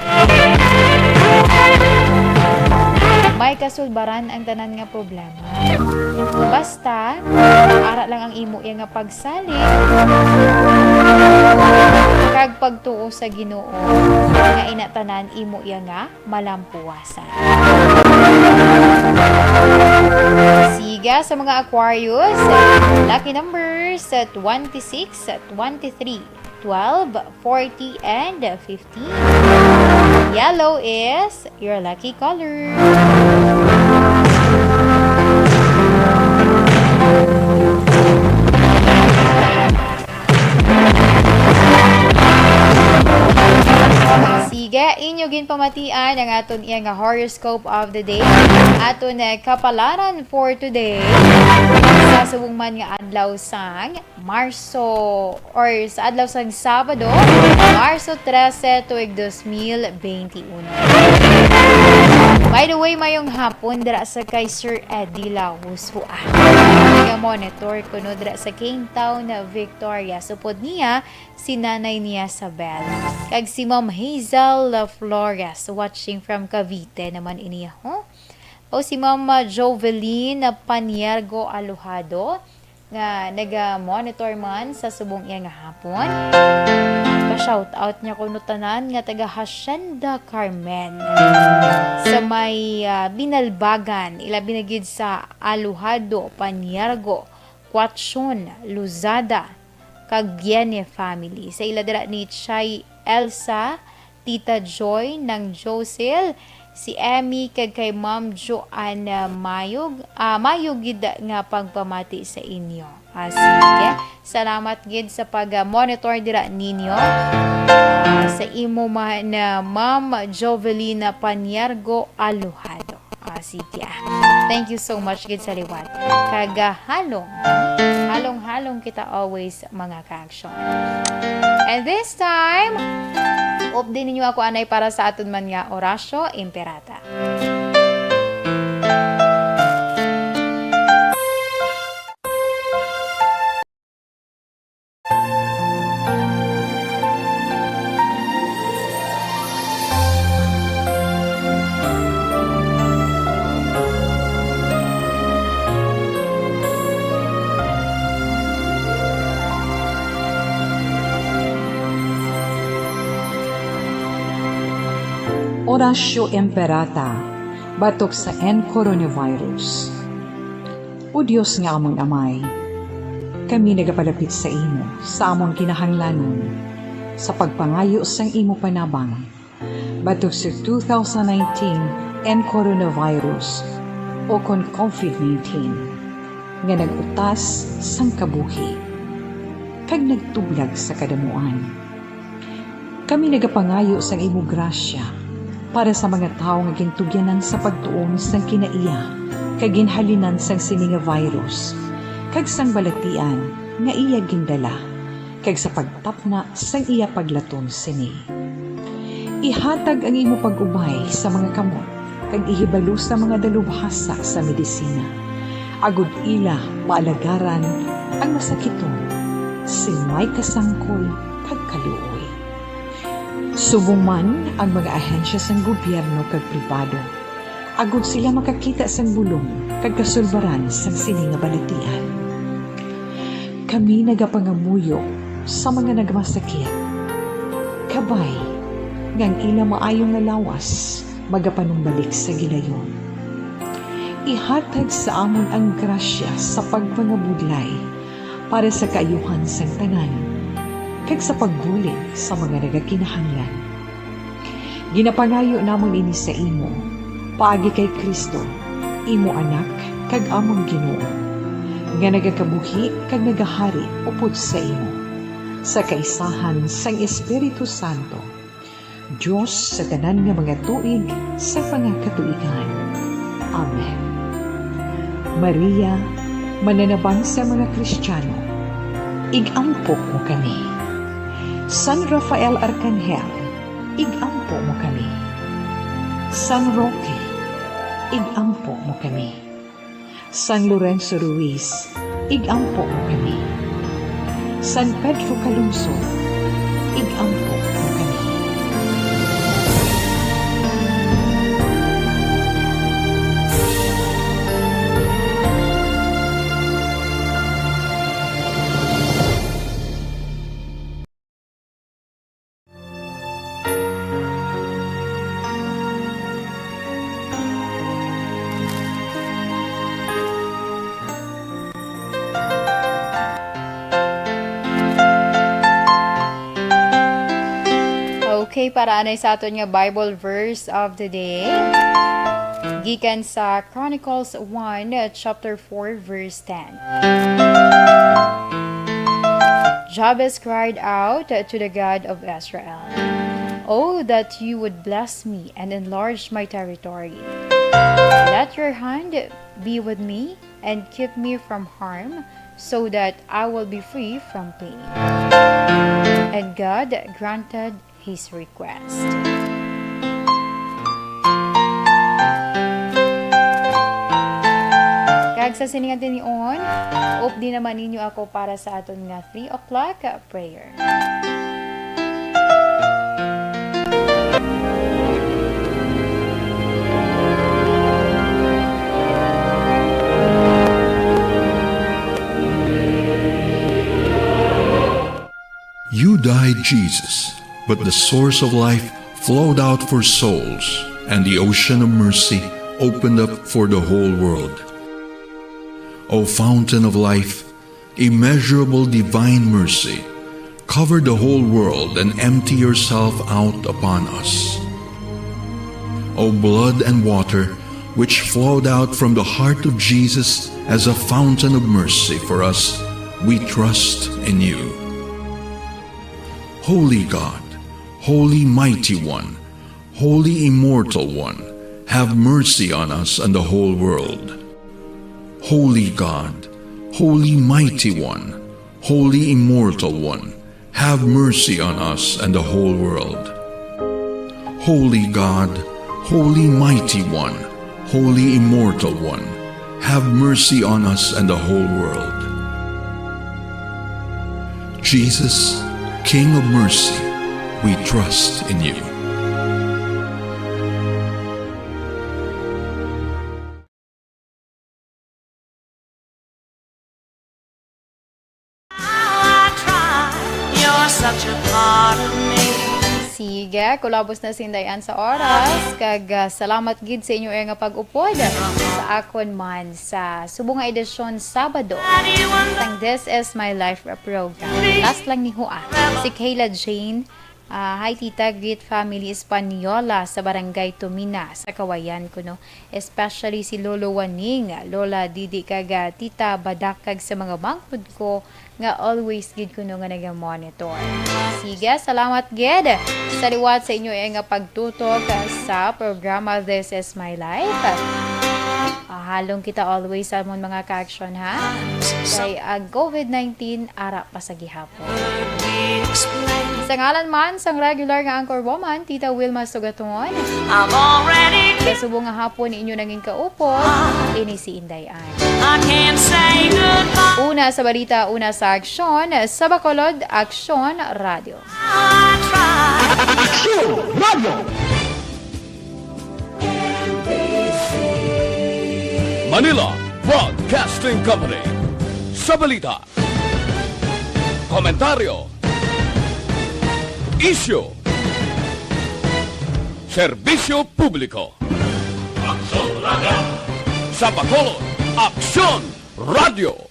May kasulbaran ang tanan nga problema. Basta, ara lang ang imo iya nga pagsalig kag pagtuo sa Ginoo nga ina tanan imo iya nga malampuasan. Siga sa mga Aquarius, lucky numbers, twenty-six, twenty-three, twelve, forty, and fifteen. Yellow is your lucky color. Sige, inyo ginpamatian ang aton iya nga horoscope of the day. Aton, eh, kapalaran for today. Sa subong man nga adlaw sang Marso, or sa adlaw sang Sabado, Marso trese, tuig dos mil benti uno. By the way, mayong hapon dira sa kay Sir Eddie Laus Hua. Naga-monitor kuno dira sa Kingtown, Victoria. Supod niya, si nanay niya sa Bel. Kag si Ma'am Hazel Flores, watching from Cavite naman ini, ho? O si Ma'am Jovelyn Paniergo Alojado, nga naga-monitor man sa subong iya nga hapon. Pa-shoutout niya kuno tanan nga taga Hacienda Carmen. Sa may, ah, Binalbagan, ilabi na gid sa Alojado, Paniergo, Cuachon, Luzada, kag Guiene family. Sa ila dira ni Chay Elsa, Tita Joy, Nang Josil, si Emmy, kag kay Ma'am Joanna Mayog. Ah, mayo gid nga pagpamati sa inyo. Ah, sige. Salamat gid sa pag-monitor dira ninyo. Ah, sa imo man, ah, Ma'am Jovelina Paniargo Alojado. Ah, sige, ah. Thank you so much gid sa liwat. Kag, ah, halong, halong-halong kita always, mga ka-action. And this time, updi ninyo ako anay para sa aton man nga Orasyo Imperata. Orasyo Imperata batok sa N coronavirus. O Dios nga amon Amay, kami nagapalapit sa imo sa amon kinahanglanon sa pagpangayo sang imo panabang batok sa two thousand nineteen N coronavirus, o kon covid nineteen, nga nag-utas sang kabuhi kag nagtublag sa kadamuan. Kami nagapangayo sang imo grasya para sa mga tawo nga gintugyanan sa pagtuon sang kinaiya kag ginhalinan sang sini nga virus kag sang balatian nga iya gindala, kag sa pagtapna sang iya paglaton sini. Ihatag ang imo pag-ubay sa mga kamot kag ihibalo sa mga dalubhasa sa medisina, agod ila maalagaran ang masakiton sing may kasangkol kag kaluoy. Subong man ang mga ahensya sang gobyerno kag pribado, agod sila makakita sang bulong kag kasulbaran sang sini nga balatian. Kami nagapangamuyo sa mga nagmasakit, kabay nga ang ila maayo nga lawas magapanumbalik sa gilayon. Ihatag sa amon ang grasya sa pagpangabudlay para sa kaayuhan sang tanan, kag sa pagbulig sa mga nagakinahanglan. Ginapangayo namon ini sa imo, paagi kay Cristo, imo Anak kag amon Ginoo, nga nagakabuhi kag nagahari upod sa imo, sa kaisahan sang Espiritu Santo, Dios sa tanan nga mga tuig sa mga katuigan. Amen. Maria, mananabang sa mga Kristiyano, ig-ampo mo kami. San Rafael Arkanghel, ig-ampo mo kami. San Roque, ig-ampo mo kami. San Lorenzo Ruiz, ig-ampo mo kami. San Pedro Calungsod, ig-ampo mo kami. Okay, para anay sa aton nga Bible verse of the day, gikan sa Chronicles one, chapter four, verse ten. Jabez cried out to the God of Israel, "Oh, that you would bless me and enlarge my territory. Let your hand be with me and keep me from harm, so that I will be free from pain." And God granted his request. Kag sa sining nga tion, updi naman ninyo ako para sa aton nga three o'clock prayer. You died, Jesus, but the source of life flowed out for souls, and the ocean of mercy opened up for the whole world. O fountain of life, immeasurable divine mercy, cover the whole world and empty yourself out upon us. O blood and water, which flowed out from the heart of Jesus as a fountain of mercy for us, we trust in you. Holy God, Holy Mighty One, Holy Immortal One, have mercy on us and the whole world. Holy God, Holy Mighty One, Holy Immortal One, have mercy on us and the whole world. Holy God, Holy Mighty One, Holy Immortal One, have mercy on us and the whole world. Jesus, King of mercy, we trust in you. How I try, you're such a part of me. Sige, kulabos na si Inday Ann sa oras, kag, ah, salamat gid sa inyo nga pag-upod sa akon man sa subong nga edisyon Sabado sang This Is My Life program. Last lang ni Hua, si Kayla Jane. Ah, hi, Tita, greet family Española sa Barangay Tumina, sa Kawayan, kuno. Especially si Lolo Waning, Lola Didi, kag, ah, Tita Badak, kag sa mga manghod ko nga always gid kuno nga naga-monitor. Sige, salamat gid sa liwat sa inyo nga pagtutok sa programa This Is My Life. Ah, halong kita always sa amon mga ka-aksyon, ha? Kay ang covid nineteen ara pa sa gihapon. Sa ngalan man sang regular nga anchor woman, Tita Wilma Sugaton, I've already sa subong nga hapon, inyo nangin kaupod, ini si Inday Ann. I can't say goodbye. Una sa balita, una sa aksyon, sa Bacolod Aksyon Radyo. I try. Aksyon Radyo. Manila Broadcasting Company. Sa balita, komentaryo, isyu, serbisyo publiko. Aksyon Radyo. Sa Bacolod, Aksyon Radyo.